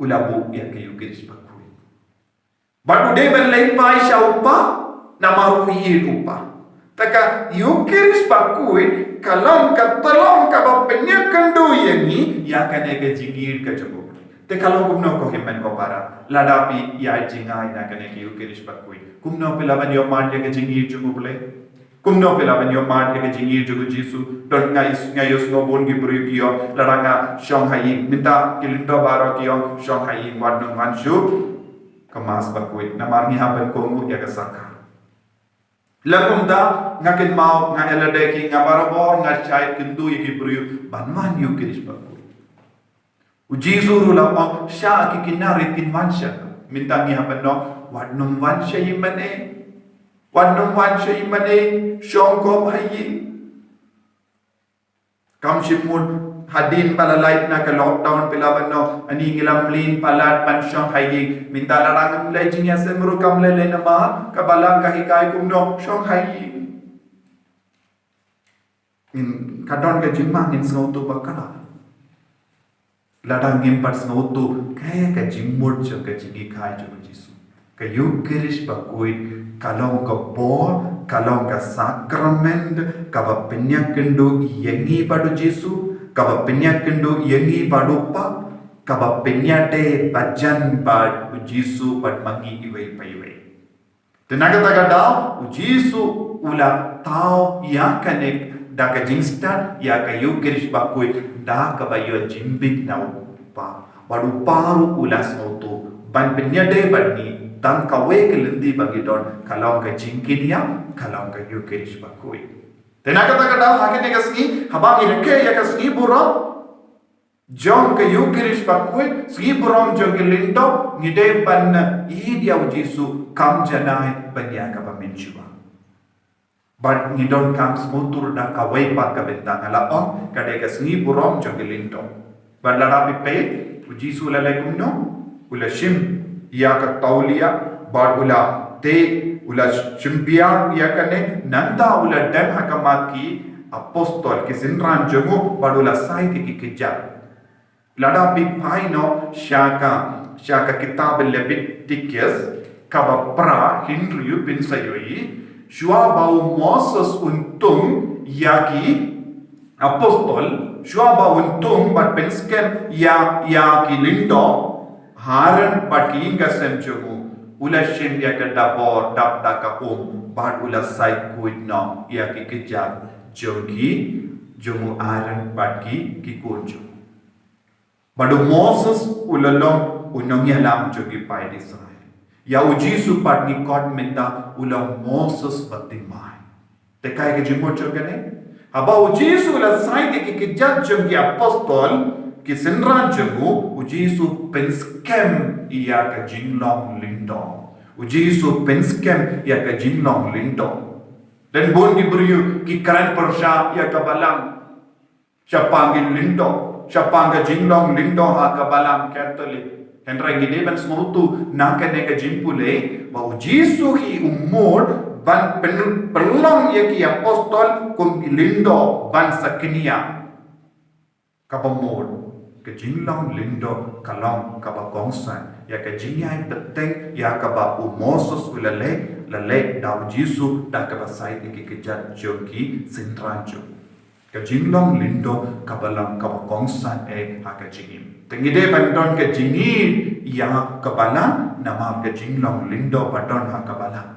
u la buh ïa ka Eucharist bakhuid. Bad u dei ban leit phai sha u Kpa, namar u ïeit u Kpa. Te ka Eucharist bakhuid ka long ka tyllong kaba pynïakynduh ïa ngi ïa kane ka jingïeit ka jong u Blei. Te ka long kumno ko hynmen ko para, lada phi ïai jngai na kane ka Eucharist bakhuid, kumno phi lah ban ïohmad ïa ka jingïeit jong u Blei? Kumno phi lah ban ïohmad ïa ka jingïeit jong u Jisu? Don, nga ïohsngew bun ki briew ki ong, lada nga shong ha ïing, mynta ki lyngdoh baroh ki ong, shong ha ïing, wat nym wan shuh ka Mass bakhuid, namar ngi hap ban kohnguh ïa ka Sakrament. La kumta, nga kynmaw, nga ïa lade ki, nga barabor nga shait kyntu ïa ki briew ban wan Eucharist bakhuid. U Jisu ruh u la ong, sha ki kynari kin wan sha nga. Mynta ngi hap ban ong, wat nym wan sha ïing mane. Wat nym wan sha ïing mane, shong kop ha ïing. Kam shym mut hadien ba la lait na ka lockdown phi lah ban ong, ani ngi la mlien palat ban shong ha ïing. Mynta lada ngam leh jingïaseng ruh kam leh leh namar ka Balang ka hikai kumno, shong ha ïing. Ngin, ka don ka jingma ngin sngewthuh ba ka la. Lada ngim pat sngewthuh, kaei ka jingmut jong ka jinghikai jong u Jisu. Ka Ïukharist Bakhuid, ka long ka bor, ka long ka sakrament, kaba pynïakynduh ïa ngi bad u Jisu, kaba pynïakynduh ïa ngi bad u Kpa, kaba pynïadei bajan bad u Jisu bad ma ngi iwei pa iwei. Te na kata ka daw, u Jisu u la thaw ïa kane da ka jingstad, ïa ka Ïukharist Bakhuid, da kaba ïoh jingbieit na u Kpa. Bad u Kpa ruh u la sngewthuh ban pynïadei bad ngi, tang kawei ka lynti ba ngi don, ka long ka jingkynïap, ka long ka Ïukharist Bakhuid. Te na kata ka daw, ha kane ka sngi, haba ngi rakhe ïa ka sngi burom jong ka Ïukharist Bakhuid, sngi burom jong ki lyngdoh, ngi dei ban ïeit ïa u Jisu kum janai ban ïa kaba mynshuwa. Bad ngi donkam sngewthuh da kawei pat ka bynta, nga la ong ka dei ka sngi burom jong ki lyngdoh. Bad lada phi peit, u Jisu u la leh kumno? U la shim ïa ka tawlia, bad u la teh, u la shim biang ïa kane, nangta u la dem ha khmat ki apostol, ki synran jong u, bad u la shait ïa ki kjat. Lada phi phai noh sha ka, sha ka kitab Leviticus, kaba phra, hynriew, phin sa ïohi, shuwa ba u Moses un thung ïa ki apostol, shuwa ba un thung bad pynskhem ïa, ïa ki lyngdoh, Aaron bad ki ïing ki sem jong u, u la shim ïa ka dabor dap da ka um, bad u la shait khuid noh ïa ki kjat jong ki, jong u Aaron bad ki, ki khun jong u. Bad u Moses u la long u nongïalam jong ki paid Israel. Ïa u Jisu pat ngi khot mynta u long Moses bathymmai. Te kaei ka jingmut jong kane? Haba u Jisu u la shait ïa ki kjat jong ki apostol, ki synran jong u, u Jisu pynskhem ïa ka jinglong lyngdoh. U Jisu pynskhem ïa ka jinglong lyngdoh. Don bun ki briew ki kren pyrshah ïa ka balang. Shaphang ki lyngdoh, shaphang ka jinglong lyngdoh ha ka balang Katholik. Hynrei ngi dei ban sngewthuh na kane ka jingpule, ba u Jisu hi u mut ban pyn-, pynlong ïa ki apostol kum ki lyngdoh ban sa kynnoh. Kaba mut, ka jinglong lyngdoh ka long kaba kongsan ïa ka jingïai bteng ïa kaba u Moses u la leh, la leh da u Jisu da kaba shait ïa ki kjat jong ki synran jong u. Ka jinglong lyngdoh kaba long kaba kongsan eh ha ka jingim. Te ngi dei ban don ka jingim ïa ka balang, namar ka jinglong lyngdoh ba don ha ka balang.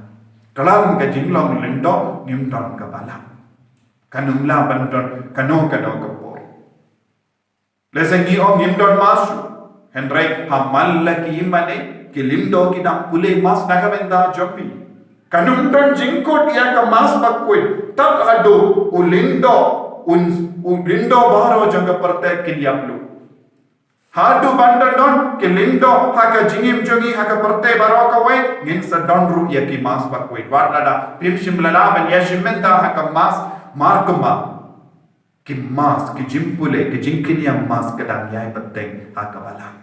Khlem ka jinglong lyngdoh ngim don ka balang. Kan ym lah ban don kano kano ka por. Lehse ngi ong ngim don mass shuh. Hynrei ha man la ki ïing mane, ki lyngdoh ki dang pule mass na ka bynta jong phi. Kan ym don jingkut ïa ka mass bakhuid tad haduh u lyngdoh, un, u lyngdoh baroh jong ka pyrthei kin ïap lut. Haduh ban don don ki lyngdoh ha ka jingim jong ngi ha ka pyrthei baroh kawei, ngin sa don ruh ïa ki mass bakhuid. Wat lada phim shym la lah ban ïashim bynta ha ka mass markhmat, ki mass, ki jingpule, ki jingkynnoh mass ka dang ïai bteng ha ka balang.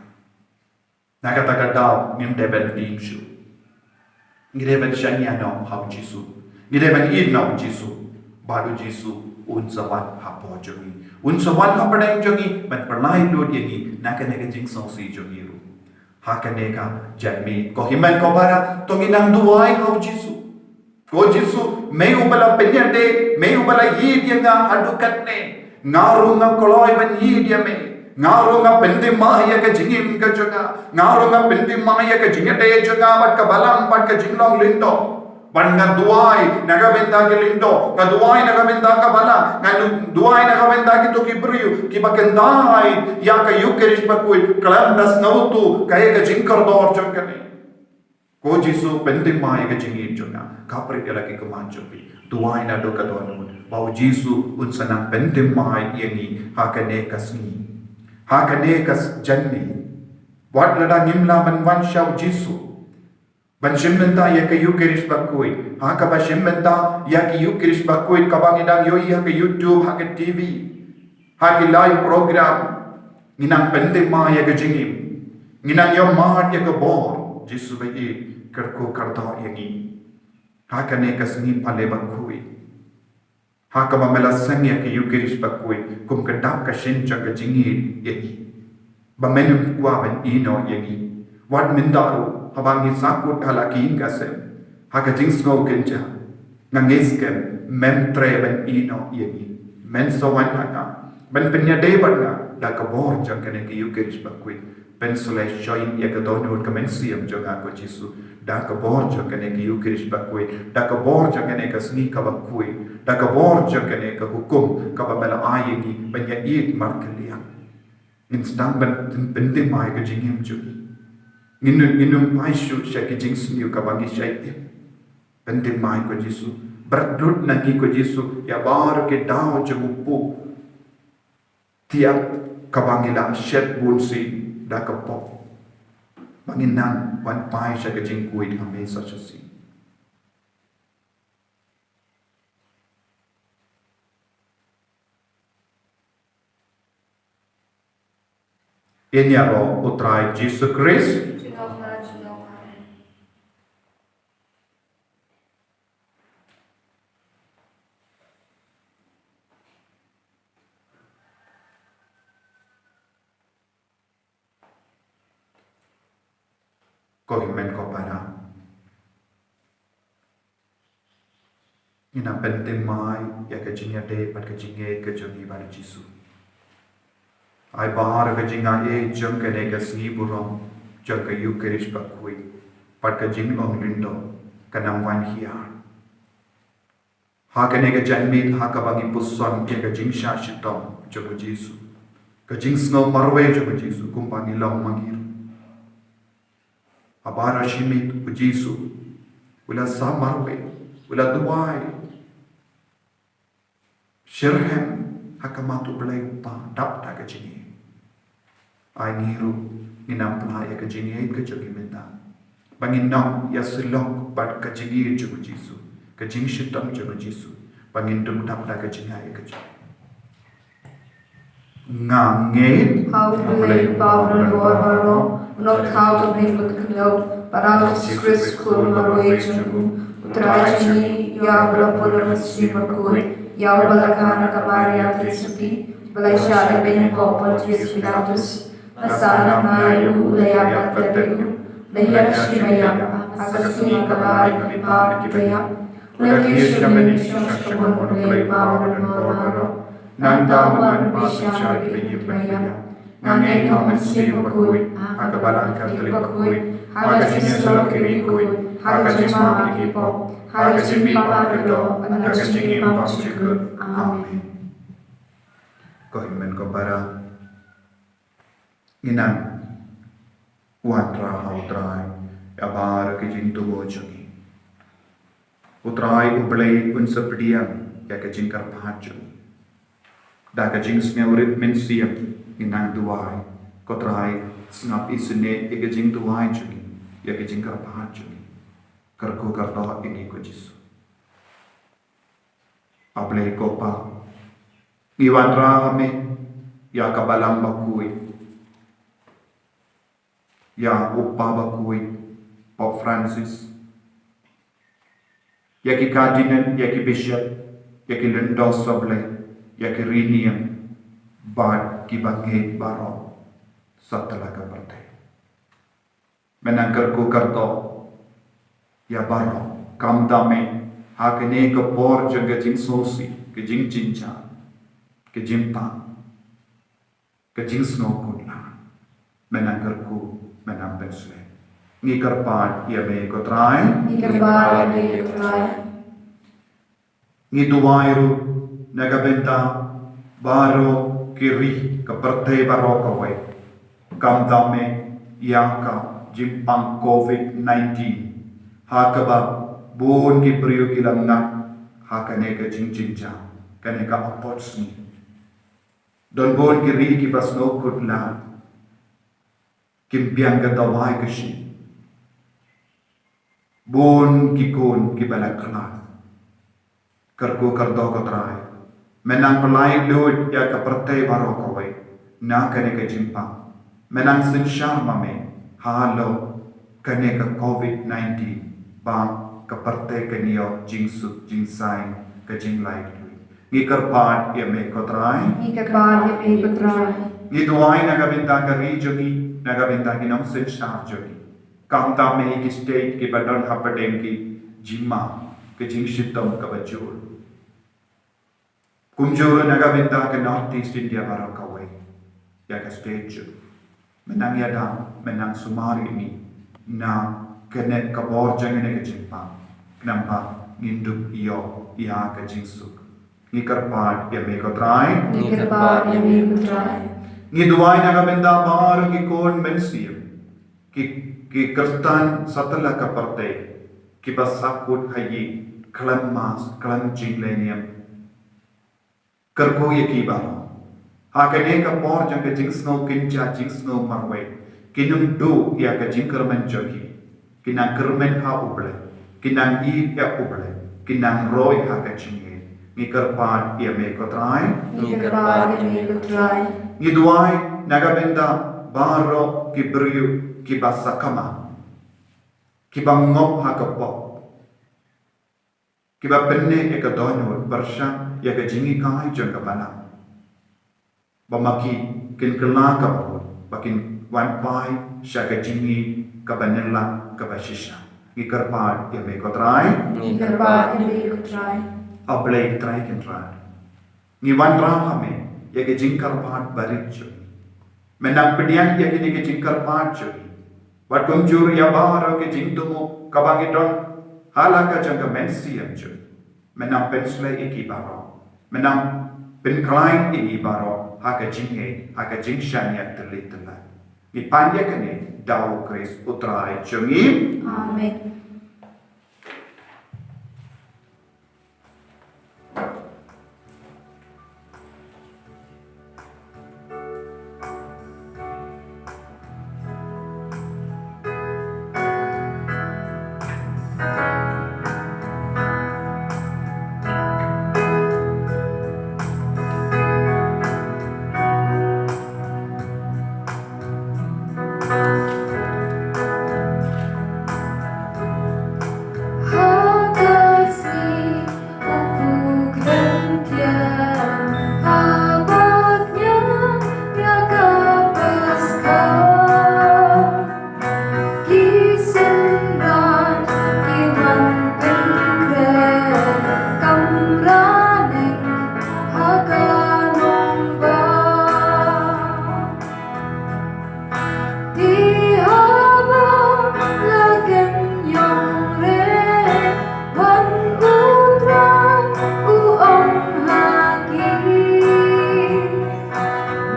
Na kata ka daw ngim dei ban tieng shuh. Ngi dei ban shaniah noh ha u Jisu. Ngi dei ban ïeit noh ha u Jisu. Bad u Jisu un sa wan hapoh jong ngi. Un sa wan hapdeng jong ngi ban pynlait lut ïa ngi na kane ka jingsngewsih jong ngi ruh. Ha kane ka janmiet, ko hynmen ko para, to ngin nang duwai ha u Jisu. Ko Jisu, me uba la pynïadei, me uba la ïeit ïa nga haduh katne. Nga ruh nga kloi ban ïeit ïa me. Nga ruh nga pynthymmai ïa ka jingim ka jong nga. Nga ruh nga pynthymmai ïa ka jingïadei jong nga bad ka balang bad ka jinglong lyngdoh. Bad nga duwai na ka bynta ki lyngdoh, nga duwai na ka bynta ka balang, nga duwai na ka bynta kito ki briew kiba kyntait ïa ka Ïukharist bakhuid, khlem da sngewthuh kaei ka jingkordor jong kane. Ko Jisu, pynthymmai ïa ka jingim jong nga, khapkhreh ïa la ki khmat jong phi. Duwai naduh ka dohnud ba u Jisu un sa nang pynthymmai ïa ngi ha kane ka sngi, ha kane ka janmiet. Wat lada ngim lah ban wan sha u Jisu ban shim bynta ïa ka Ïukharist bakhuid, ha kaba shim bynta ïa ka Ïukharist bakhuid kaba ngi dang ïohi ha ka YouTube, ha ka TV, ha ki live program, ngi nang pynthymmai ïa ka jingim, ngi nang ïohmad ïa ka bor. Jisu ba ïeit, kyrkhu kyrdoh ïa ngi ha kane ka sngi Palei bakhuid. Ha kaba me la seng ïa ka Ïukharist bakhuid kum ka dap ka shin jong ka jingïeit ïa ngi, ba men ym kwah ban ïehnoh ïa ngi. Wat mynta ruh haba ngi sahkut ha la ka ïing ka sem, ha ka jingsngew kynja, nga ngeit skhem mem treh ban ïehnoh ïa ngi. Men sa wan ha nga, men pynïadei bad nga da ka bor jong kane ka Ïukharist bakhuid. Pynsleh shoi ïa ka dohnud ka mynsiem jong nga ko Jisu, da ka bor jong kane ka Ïukharist bakhuid, da ka bor jong kane ka sngi kaba khuid, da ka bor jong kane ka hukum kaba me la ai ïa ngi ban ïaieit markylliang. Ngin sdang ban pynthymmai ka jingim jong ngi. Ngin, ngin ym phai shuh sha ki jingsniew kaba ngi shait im. Pynthymmai ko Jisu. Bret lut na ngi ko Jisu ïa baroh ki daw jong u pop thiap kaba ngi la shet bunsien da ka pop, ba ngin nang wan phai sha ka jingkhuid ha me sa shisien. Ïaroh u Trai Jisu Khrist. Ko hynmen ko para, ngin ym pynthymmai ïa ka jingïadei bad ka jingïeit ka jong ngi bad u Jisu. Ai baroh ka jingaiei jong kane ka sngi burom jong ka Ïukharist bakhuid bad ka jinglong lyngdoh kan ym wan hiar. Ha kane ka janmiet ha kaba ngi puson ïa ka jingshah shitom jong u Jisu, ka jingsngew marwei jong u Jisu kumba ngi long ma ngi ruh. Ha baroh shi miet u Jisu u la sah marwei, u la duwai. Shitrhem ha khmat u Blei u Kpa dap da ka jingïeit. Ai ngi ruh ngin ym pynlait ïa ka jingïeit ka jong ngi mynta, ba ngin nang ïasyllok bad ka jingïeit jong u Jisu, ka jingshitom jong u Jisu, ba ngin dum dap da ka jingïeit ka jong ngi. Nga ngeit ha u Blei Kpa u Donbor baroh, u nongthaw jong ka Kynrad, bad ha u Jisu Khrist u Khun marwei jong u, u Trai jong ngi, ïa uba la pun na ka Mynsiem Bakhuid, ïa uba la kha na ka Maria Theisotti, ba la shah leh beiñ ha u Pontius Pilatus, la sahnarphna ïa u, la ïap bad la tep ïa u, la hiar sha ka ïing, ha ka sngi kaba ar na ki bymman, la kiew sha ka bynta sha ka mon u Blei Kpa u Donbor baroh. Nangta un wan pynshai ïa kiba ïeit bad kiba ïap. Nga ngeit ha u Mynsiem Bakhuid, ha ka Balang Katholik bakhuid, ha ka jingïasyllok ki riewkhuid, ha ka jingmap ïa ki pop, ha ka jingmih bad ka doh, ha ka jingim bymjukut jukut. Amen. Ko hynmen ko para, ngin nang wanrah ha u Trai ïa baroh ki jingtbok jong ngi. U Trai u Blei un sa pdiang ïa ka jingkyrpad jong ngi. Da ka jingsngewrit mynsiem ngin nang duwai. Ko Trai, sngap isynei ïa ka jingduwai jong ngi, ïa ka jingkyrpad jong ngi. Kyrkhu kyrdoh ïa ngi ko Jisu. A Blei ko Pa, ngi wanrah ha me ïa ka Balang bakhuid, ïa u Kpa bakhuid, Pope Francis, ïa ki Cardinal, ïa ki Bishop, ïa ki Lyngdoh Sohblei, ïa ki riewniam, bad kiba ngeit baroh satlak ka pyrthei. Me nang kyrkhu kyrdoh ïa baroh, khamtam me ha kane ka por jong ka jingsngewsih, ka jingjynjar, ka jingpang, ka jingsngewkhuslai. Me nang kyrkhu, me nang pynsleh. Ngi kyrpad ïa me ko Trai. Ngi kyrpad ïa me ko Trai. Ngi duwai ruh na ka bynta baroh ki ri, ka pyrthei baroh kawei. Khamtam me ïa ka jingpang covid nineteen, ha kaba bun ki briew ki la ngat ha kane ka jingjynjar, kane ka apot sngi. Don bun ki ri kiba sngewkhuslai, kim biang ka dawai ka shin. Bun ki khun kiba la khlad. Kyrkhu kyrdoh ko Trai, me nang pynlait luid ïa ka pyrthei baroh kawei na kane ka jingpang. Me nang synshar ma me halor kane ka covid nineteen, ba ka pyrthei kan ïoh jingsuk jingsaiñ, ka jinglait luid. Ngi kyrpad ïa me ko Trai. Ngi kyrpad ïa me ko Trai. Ngi duwai na ka bynta ka ri jong ngi, na ka bynta ki nongsynshar jong ngi. Kumta me ïa ki state kiba don hapdeng ki jingma, ka jingshitom kaba jur. Kumjuh ruh na ka bynta ka North East India baroh kawei. Ïa ka state jong ngi. Men nang ïada, men nang sumar ïa ngi na kane ka bor jong ngi na ka jingpang. Khnang ba ngin dup ïoh ïa ka jingsuk. Ngi kyrpad ïa me ko Trai. Ngi kyrpad ïa me ko Trai. Ngi duwai na ka bynta baroh ki khun mynsiem, ki, ki Khristan satlak ka pyrthei, kiba sahkut ha ïing, khlem mask, khlem jingleh niam. Kyrkhu ïa ki baroh. Ha kane ka por jong ka jingsngew kynja, jingsngew marwei, kin ym duh ïa ka jingkyrmen jong ki. Kin nang kyrmen ha U Blei. Kin nang ïeit ïa U Blei. Kin nang roi ha ka jingngeit. Ngi kyrpad ïa me ko Trai. Ngi kyrpad ïa me ko Trai. Ngi duwai na ka bynta baroh ki briew kiba sakma, kiba ngop ha ka pop, kiba pynneh ïa ka dohnud pyrshah ïa ka jinghikai jong ka balang. Ba ma ki kin kylla ka bamut, ba kin wan phai sha ka jingïeit kaba nylla kaba shisha. Ngi kyrpad ïa me ko Trai. Ngi kyrpad ïa me ko Trai. A Blei Trai Kynrad, ngi wanrah ha me ïa ka jingkyrpad barit jong ngi. Men nang pdiang ïa kine ki jingkyrpad jong ngi. Wat kumjuh ïa baroh ki jingthmu kaba ngi don ha la ka jong ka mynsiem jong ngi. Men nang pynshlei ïa ki baroh. Men nang pynkhlaiñ ïa ki baroh ha ka jingngeit, ha ka jingshaniah tylli tylli. Ngi pan ïa kane da U Khrist U Trai jong ngi. Amen. Te haba la kheiñ ïong re, wan U Trai u ong ha ki.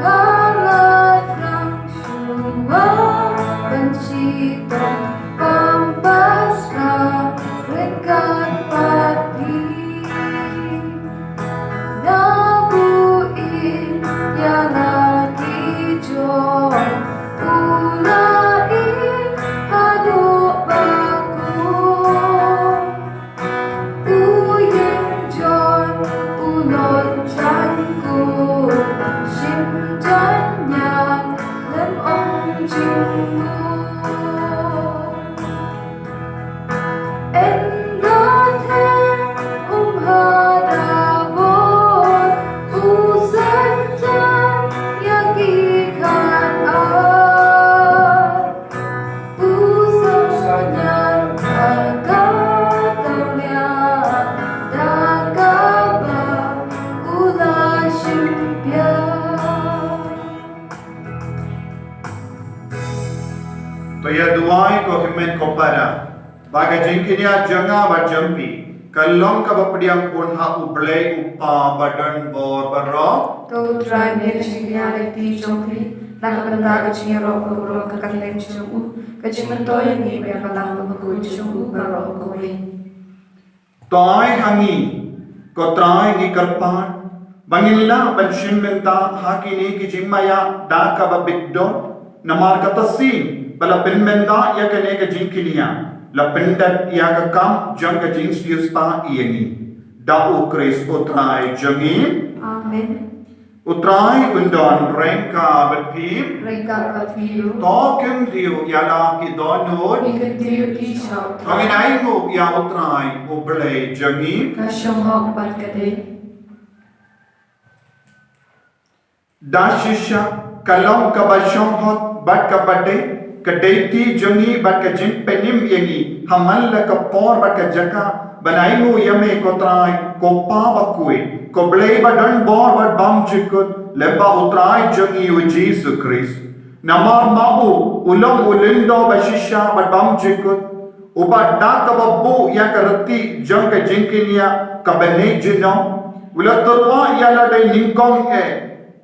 Nga la thrang shuwa ban shitom Pampas ryngkat pat phi. Na buh ïa la ki jong u la ïa haduh ba kum. U ïeng jong u lon jan kum, shim jan ñiang lem ong jingmut. Ynda theng um ha da bor, u sait jan ïa ki khat ar. U sait jan ha ka tawlia, da kaba u la shim biang. To ïa duwai ko hynmen ko para, ba ka jingkñia jong nga bad jong phi ka long kaba pdiang bun ha U Blei U Kpa ba don bor baroh. To U Trai un ïa jingkñia lynti jong phi na ka bynta ka jingïaroh baroh ka kyrteng jong u, ka jingmyntoi ïa ngi bad ïa ka balang bakhuid jong u baroh kawei. To ai ha ngi, ko Trai, ngi kyrpad, ba ngin lah ban shim bynta ha kine ki jingmaïa da kaba bit dot, namar kata sien ba la pynbynta ïa kane ka jingkñia, la pyndep ïa ka kam jong ka jingsiewspah ïa ngi. Da U Khrist U Trai jong ngi. Amen. U Trai un don ryngkat bad phi. Ryngkat bad phi ruh. To kyntiew ïa la ki dohnud. Ngi kyntiew ki sha U Trai. To ngin ainguh ïa U Trai U Blei jong ngi. Ka shong hok bad ka dei. Da shisha, ka long kaba shongthait bad kaba dei, ka dei ti jong ngi bad ka jingpynim ïa ngi, ha man la ka por bad ka jaka, ban ainguh ïa me ko Trai, ko Pa bakhuid, ko Blei ba don bor bad bymjukut, lyngba u Trai jong ngi u Jisu Khrist. Namar ma u, u long u lyngdoh ba shisha bad bymjukut, uba da kaba buh ïa ka rtieh jong ka jingkñia kaba neh junom, u la tyrwa ïa lade nyngkong eh,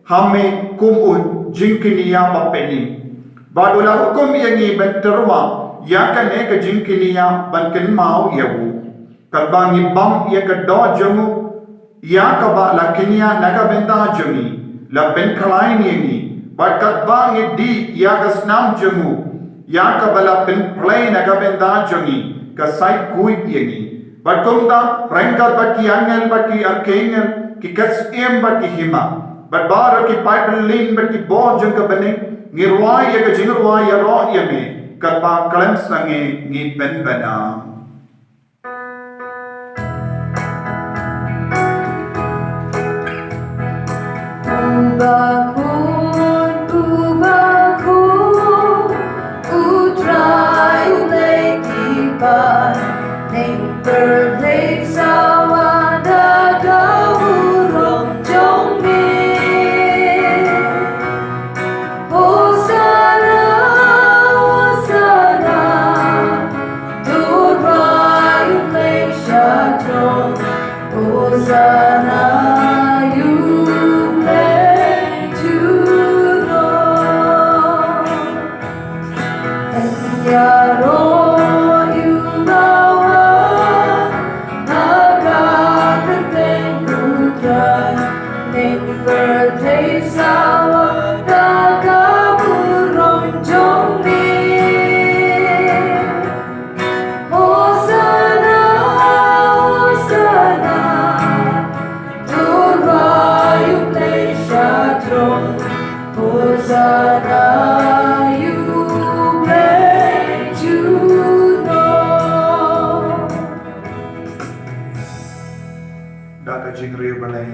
ha me kum u jingkñia ba pynim. Bad u la hukum ïa ngi ban tyrwa ïa kane ka jingkñia ban kynmaw ïa u. Katba ngi bam ïa ka doh jong u, ïa kaba la kñia na ka bynta jong ngi, la pynkhlaiñ ïa ngi. Bad katba ngi dih ïa ka snam jong u, ïa kaba la pynplei na ka bynta jong ngi, ka sait khuid ïa ngi. Bad kumta, ryngkat bad ki angel bad ki archangel, ki ktien bad ki hima, bad baroh ki paidbah bad ki bor jong ka bneng, ngi rwai ïa ka jingrwai ïaroh ïa me, katba khlem sangeh ngi pynbna. Uba khuid, uba khuid, u Trai u Blei ki paid, neng pyrthei sawa da ka burom jong me. Hosanna, Hosanna, to U Blei sha throne. Hosanna, ïa U Blei junom. Ïaroh ïa u bawa ha ka kyrteng U Trai, neng pyrthei sawa da ka burom jong me. Hosanna, Hosanna, to U Blei sha throne. Hosanna, ïa U Blei junom. Da ka jingriewblei,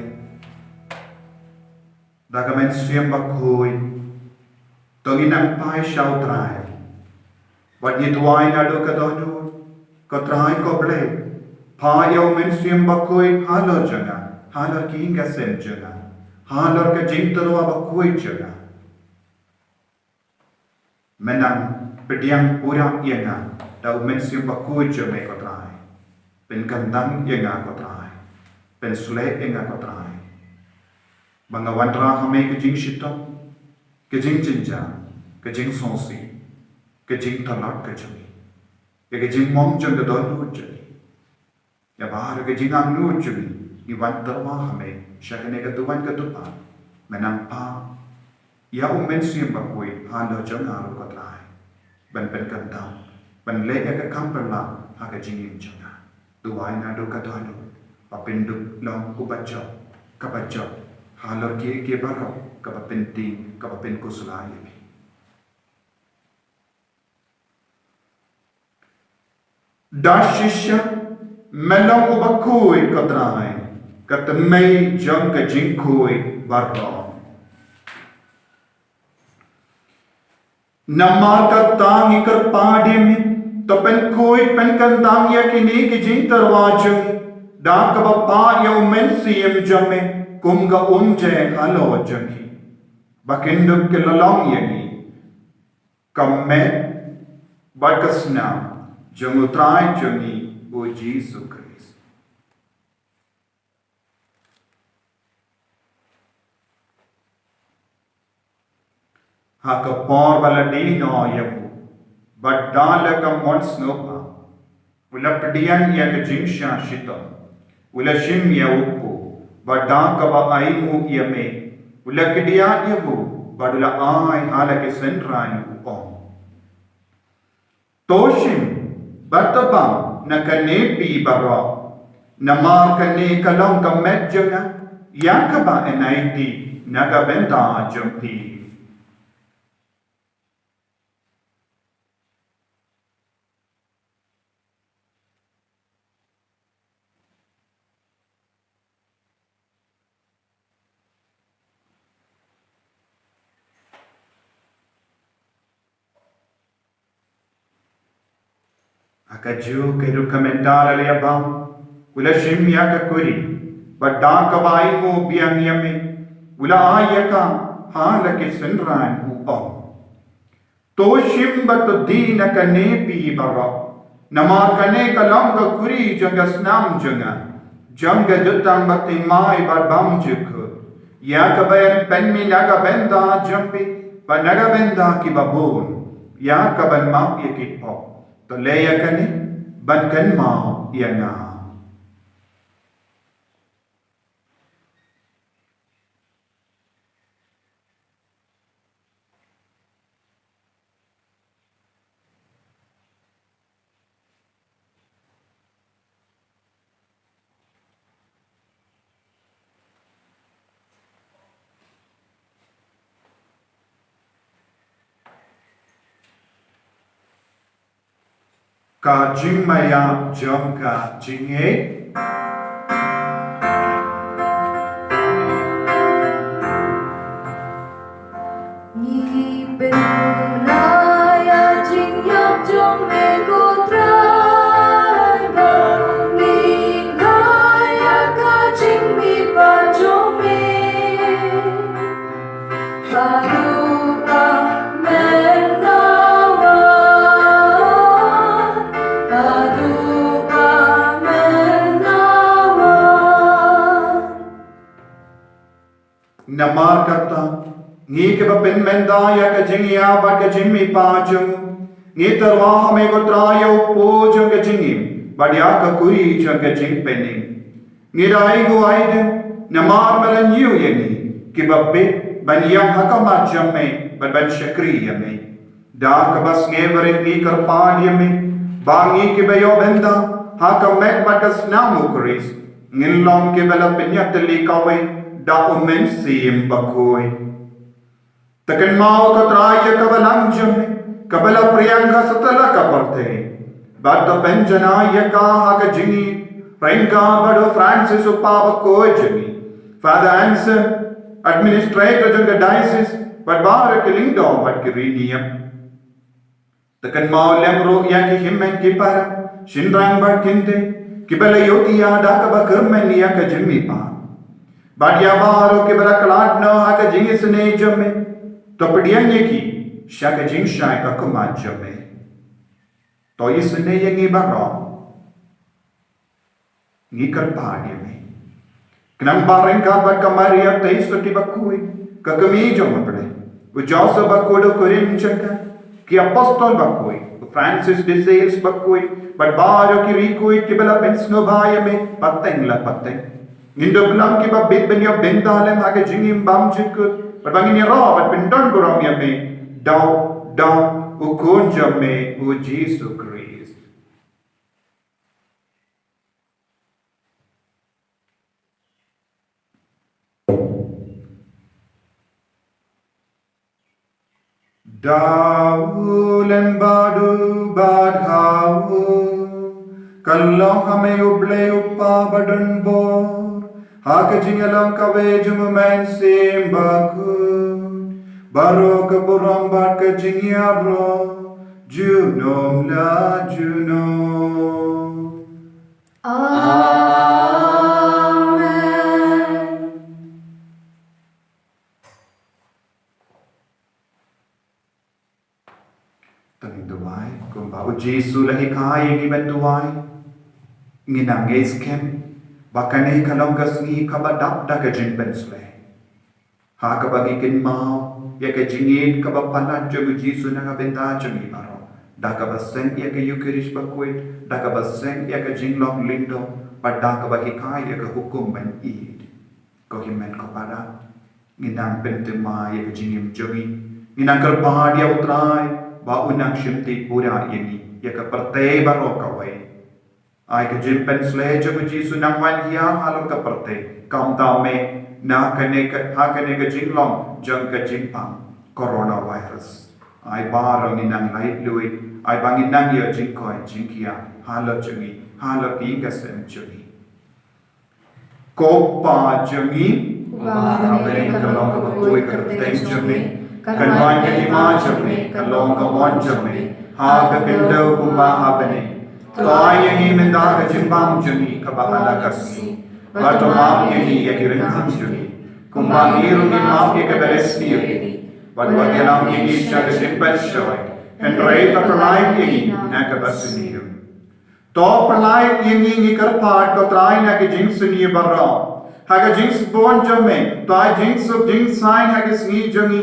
da ka Mynsiem Bakhuid, to ngin nang phai sha U Trai. Bad ngi duwai naduh ka dohnud, ko Trai ko Blei, phah ïa U Mynsiem Bakhuid halor jong nga, halor ki ïing ki sem jong nga, halor ka jingtyrwa bakhuid jong nga. Men nang pdiang pura ïa nga da U Mynsiem Bakhuid jong me ko Trai. Pynkyndang ïa nga ko Trai. Pynsleh ïa nga ko Trai. Ba nga wanrah ha me ka jingshitom, ka jingjynjar, ka jingsngewsih, ka jingtlot ka jong ngi, ïa ka jingmong jong ka dohnud jong ngi. Ïa baroh ka jingangnud jong ngi, ngi wan tyrwa ha me sha kane ka duwan ka dupa. Men nang phah ïa U Mynsiem Bakhuid halor jong nga ruh ko Trai, ban pynkyndang, ban leh ïa ka kam pyrshah ha ka jingim jong nga. Duwai naduh ka dohnud, ba phin dup long uba jop, kaba jop halor kiei kiei baroh kaba pyntieng, kaba pynkhuslai ïa me. Da shisha, me long uba khuid ko Trai, ka tmei jong ka jingkhuid baroh. Namar kata ngi kyrpad ïa me, to pynkhuid pynkyndang ïa kine ki jingtyrwa jong ngi, da kaba phah ïa U Mynsiem jong me kum ka umjai halor jong ngi, ba kin dup ki la long ïa ngi ka met bad ka snam jong U Trai jong ngi U Jisu Khrist. Ha ka por ba la die noh ïa u, bad da la ka mon sngewbha, u la pdiang ïa ka jingshah shitom, u la shim ïa u kpu, bad da kaba ainguh ïa me, u la kdiah ïa u, bad u la ai ha la ki synran, u ong: To shim bad to bam na kane phi baroh, namar kane ka long ka met jong nga, ïa kaba yn aiti na ka bynta jong phi. Ka ju ka ruh ka mynta la ïa bam, u la shim ïa ka kuri, bad da kaba ainguh biang ïa me, u la ai ïa ka ha la ki synran, u ong: To shim bad to die na kane phi baroh, namar kane ka long ka kuri jong ka snam jong nga, jong ka jutang bathymmai bad bymjukut, ïa kaban pynmih na ka bynta jong phi bad na ka bynta kiba bun, ïa kaban map ïa ki pop. To leh ïa kane ban kynmaw ïa nga. Ka jingmaïa jong ka jingïeit. Ngi pynlait ïa ka jingïap jong me ko Trai, bad ngi ngeit ïa ka jingmihpat jong me. Haduh mynta, haduh mynta. Namar kata, ngi kiba pynmynta ïa ka jingïap bad ka jingmihpat jong u, ngi tyrwa ha me ko Trai ïa u paw jong ka jingim bad ïa ka kuri jong ka jingpynim. Ngi da ainguh aidem namar me la ñiew ïa ngi kiba bit ban ïeng ha khmat jong me bad ban shakri ïa me. Da kaba sngewrit ngi kyrpad ïa me ba ngi kiba ïoh bynta ha ka met bad ka snam u Khrist ngin long kiba la pynïatylli kawei da u Mynsiem Bakhuid. To kynmaw ko Trai ïa ka balang jong me kaba la phriang ha satlak ka pyrthei, bad to pynjanai ïa ka ha ka jingïeit ryngkat bad u Francis u Papa bakhuid jong ngi, Father Anselm, administrator jong ka diocese, bad baroh ki lyngdoh bad ki riewniam. To kynmaw lem ruh ïa ki hynmen ki para, shynrang bad kynthei, kiba la ïohi ïa da kaba kyrmen ïa ka jingmihpat, bad ïa baroh kiba la khlad noh ha ka jingisynei jong me. To pdiang ïa ki sha ka jingshai ka khmat jong me. To isynei ïa ngi baroh. Ngi kyrpad ïa me. Khnang ba ryngkat bad ka Maria Theisotti bakhuid, ka kmie jong U Blei, u Joseph bakhuid u kurim jong ka, ki apostol bakhuid, u Francis de Sales bakhuid, bad baroh ki riewkhuid kiba la pynsngewbha ïa me pateng la pateng, ngin dup long kiba bit ban ïoh bynta lem ha ka jingim bymjukut, bad ba ngin ïaroh bad pyndon burom ïa me da u, da u Khun jong me u Jisu Khrist. Da u lem bad u bad ha u, ka long ha me U Blei U Kpa badonbor, ha ka jingïalong kawei jong u Mynsiem Bakhuid, baroh ka burom bad ka jingïaroh junom la junom. Amen. To ngin duwai kumba u Jisu u la hikai ïa ngi ban duwai. Ngin nang ngeit skhem ba kane ka long ka sngi kaba dap da ka jingpynshlur, ha kaba ngi kynmaw ïa ka jingïeit kaba palat jong u Jisu na ka bynta jong ngi baroh, da kaba seng ïa ka Eukharist bakhuid, da kaba seng ïa ka jinglong lyngdoh, bad da kaba hikai ïa ka hukum ban ïeit. Ko hynmen ko para, ngin nang pynthymmai ïa ka jingim jong ngi. Ngin nang kyrpad ïa u Trai ba un nang shimti pura ïa ngi, ïa ka pyrthei baroh kawei. Ai ka jingpynshlur jong u Jisu nang wan hiar halor ka pyrthei, khamtam eh na kane ka, ha kane ka jinglong jong ka jingpang coronavirus. Ai baroh ngin nang laitluid, ai ba ngin nang ïoh jingkoit jingkhiah halor jong ngi, halor ki ïing ki sem jong ngi. Ko Pa jong ngi, uba ha bneng, ka long kaba khuid ka kyrteng jong me, kan wan ka hima jong me, kan long ka mon jong me ha ka khyndew kumba ha bneng. To ai ïa ngi mynta ka jingbam jong ngi kaba ha la ka sngi. Bad to map ïa ngi ïa ki ryngkang jong ngi, kumba ngi ruh ngi map ïa kiba riewspah ïa ngi. Bad wat ïalam ïa ngi sha ka jingpynshoi, hynrei to pynlait ïa ngi na kaba sniew. To pynlait ïa ngi, ngi kyrpad ko Trai, na ka jingsniew baroh. Ha ka jingsbun jong me, to ai jingsuk jingsaiñ ha ka sngi jong ngi.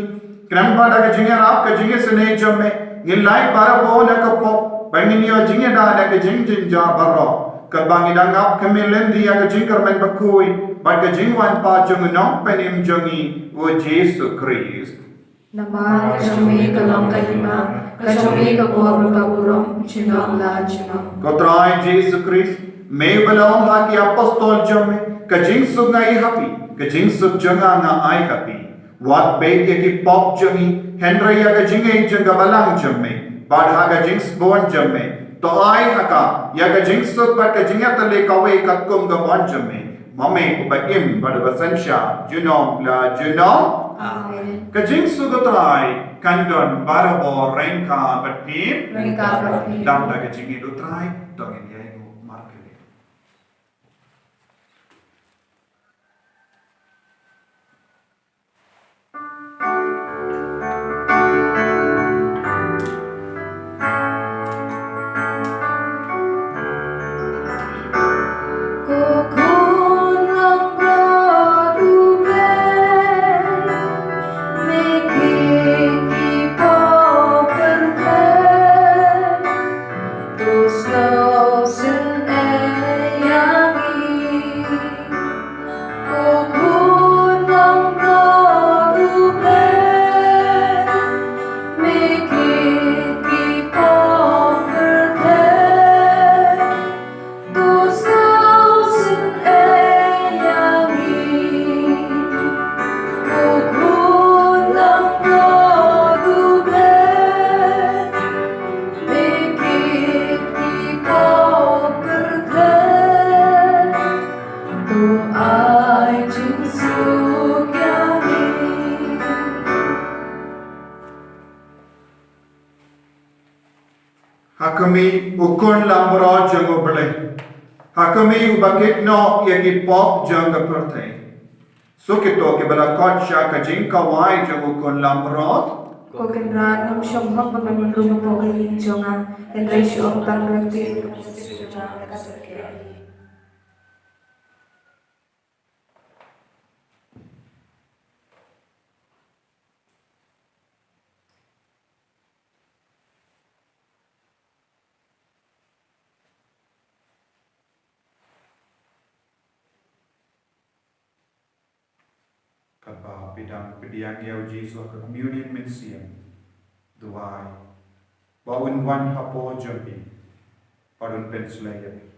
Khnang ba da ka jingïarap ka jingisynei jong me, ngin lait barabor na ka pop, ba ngin ïoh jingïada na ka jingjynjar baroh, kaba ngi dang ap khmih lynti ïa ka jingkyrmen bakhuid bad ka jingwan pat jong u Nongpynim jong ngi, u Jisu Khrist. Namar ka jong me ka long ka hima, ka jong me ka bor bad ka burom, junom la junom. Ko Trai Jisu Khrist, me ba la ong ha ki apostol jong me, ka jingsuk nga ai ha phi, ka jingsuk jong nga nga ai ha phi. Wat beh ïa ki pop jong ngi, hynrei ïa ka jingngeit jong ka balang jong me, bad ha ka jingsbun jong me, to ai ha ka ïa ka jingsuk bad ka jingïatylli kawei katkum ka bun jong me, ma me uba im bad uba synshar junom la junom. Amen. Ka jingsuk u Trai kan don barabor ryngkat bad phi. Ryngkat bad phi. Dap da ka jingïeit u Trai, to ngin ïainguh markylliang. Ha khmih, u khun langbrot jong U Blei. Ha khmih, uba kit noh ïa ki pop jong ka pyrthei. Suk ïa kito kiba la khot sha ka jingkawei jong u khun langbrot. Ko Kynrad, ngam shym hok ba men wan rung hapoh ka ïing jong nga, hynrei shu ong tang ruh kti, Katba phi dang pdiang ïa u Jisu ha ka communion mynsiem, duwai ba un wan hapoh jong phi, bad un pynshlei ïa phi.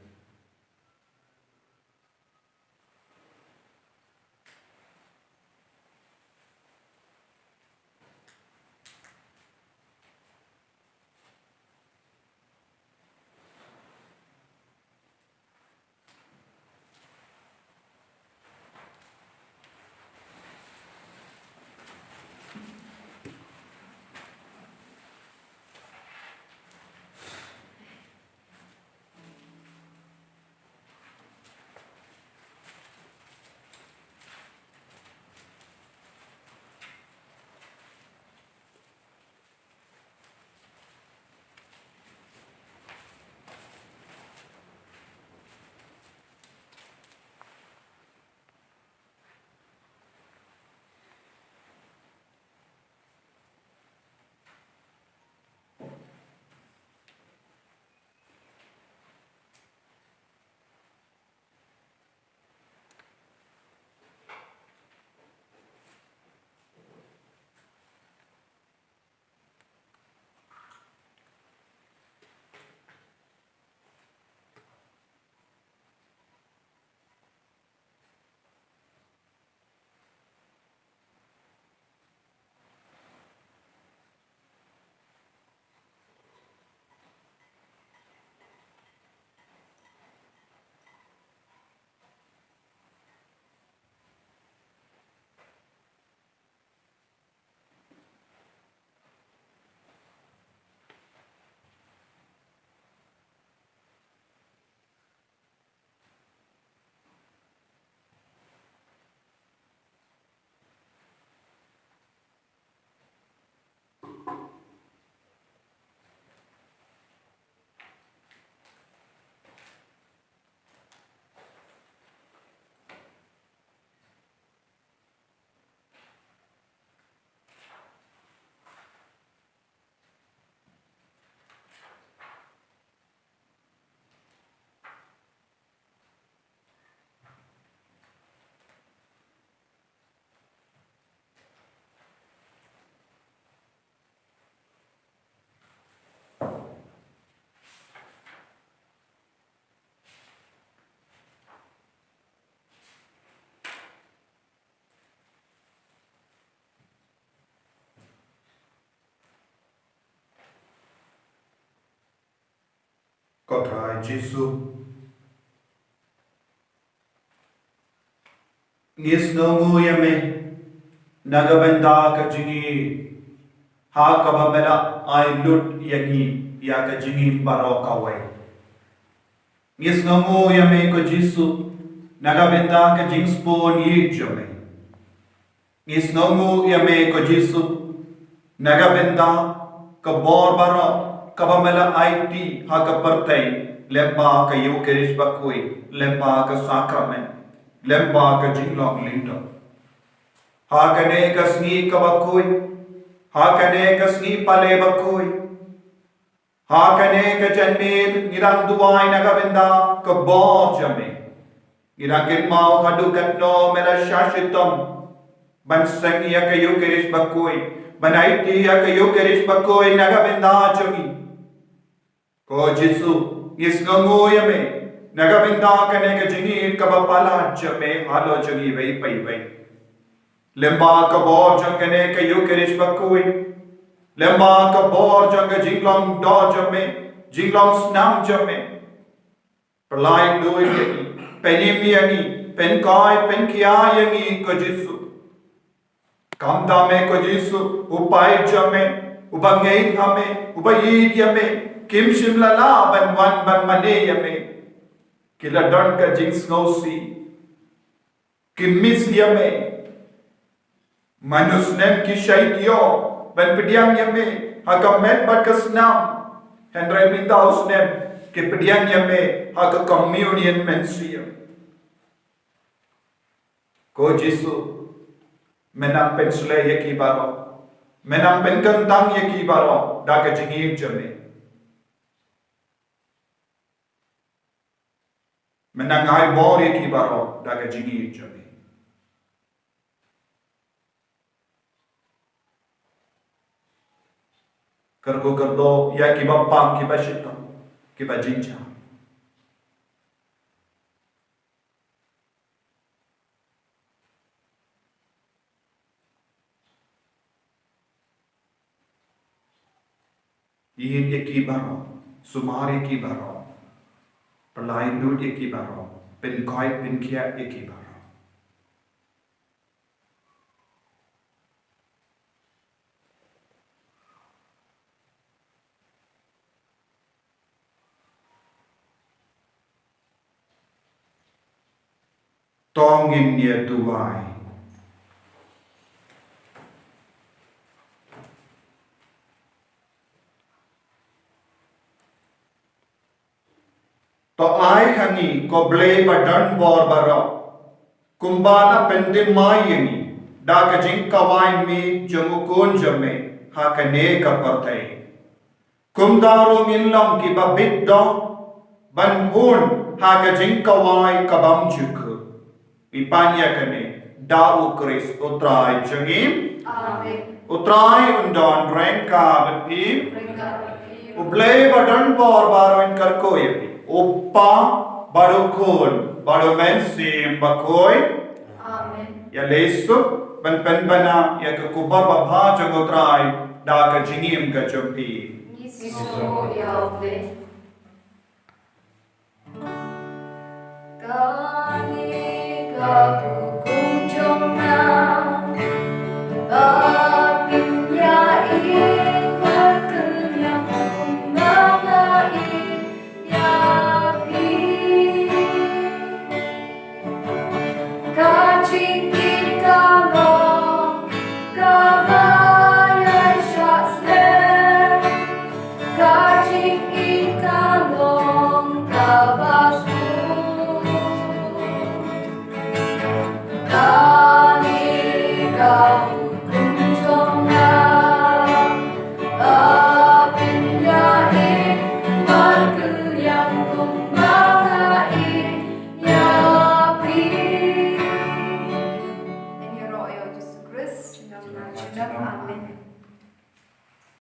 Ko Trai Jisu, ngi sngewnguh ïa me na ka bynta ka jingïeit ha kaba me la ai lut ïa ngi ïa ka jingim baroh kawei. Ngi sngewnguh ïa me ko Jisu na ka bynta ka jingsbun ïeit jong me. Ngi sngewnguh ïa me ko Jisu na ka bynta ka bor baroh kaba me la aiti ha ka pyrthei, lyngba ka Eucharist bakhuid, lyngba ka sakramen, lyngba ka jinglong lyngdoh. Ha kane ka sngi kaba khuid, ha kane ka sngi Palei bakhuid, ha kane ka janmiet ngi dang duwai na ka bynta ka bor jong me. Ngi dang kynmaw haduh katno me la shah shitom ban seng ïa ka Eucharist bakhuid, ban aiti ïa ka Eucharist bakhuid na ka bynta jong ngi. Ko Jisu, ngi sngewnguh ïa me na ka bynta kane ka jingïeit kaba palat jong me halor jong ngi iwei pa iwei. Lyngba ka bor jong kane ka Eucharist bakhuid, lyngba ka bor jong ka jinglong doh jong me, jinglong snam jong me, pyllait luid ïa ngi, pynim ïa ngi, pynkoit pynkhia ïa ngi ko Jisu. Kumta me ko Jisu, u paid jong me, uba ngeit ha me, uba ïeit ïa me, kim shym la lah ban wan ban mane ïa me. Ki la don ka jingsngewsih, ki miss ïa me. Mano snem ki shait ïoh ban pdiang ïa me ha ka met bad ka snam, hynrei mynta u snem ki pdiang ïa me ha ka communion mynsiem. Ko Jisu, me nang pynshlei ïa ki baroh, me nang pynkyntang ïa ki baroh da ka jingïeit jong me. Me nang ai bor ïa ki baroh da ka jingïeit jong me. Kyrkhu kyrdoh ïa kiba pang, kiba shitom, kiba jynjar. Ïeit ïa ki baroh, sumar ïa ki baroh, pyllait luid ïa ki baroh, pynkoit pynkhiah ïa ki baroh. To ngin ïa duwai. To ai ha ngi ko Blei ba don bor baroh, kumba la pynthymmai ïa ngi da ka jingkhawai miet jong u Khun jong me ha kane ka pyrthei. Kumta ruh ngin long kiba bit doh ban hun ha ka jingkhawai ka bym jukut. Ngi pan ïa kane da U Khrist U Trai jong ngi. Amen. U Trai un don ryngkat bad phi. Ryngkat bad phi. U Blei ba don bor baroh un kyrkhu ïa phi. U Kpa bad U Khun bad U Mynsiem Bakhuid. Amen. Ïa leit suk ban pynbna ïa ka khubor babha jong U Trai da ka jingim ka jong phi. Ngi sngewnguh ïa U Blei. Kane ka hukum jong nga, ba phin ïa ïeit markylliang kumba nga ïeit ïa phi. Ka jingïeit ka long kaba ïaishah snem. Ka jingïeit ka long kaba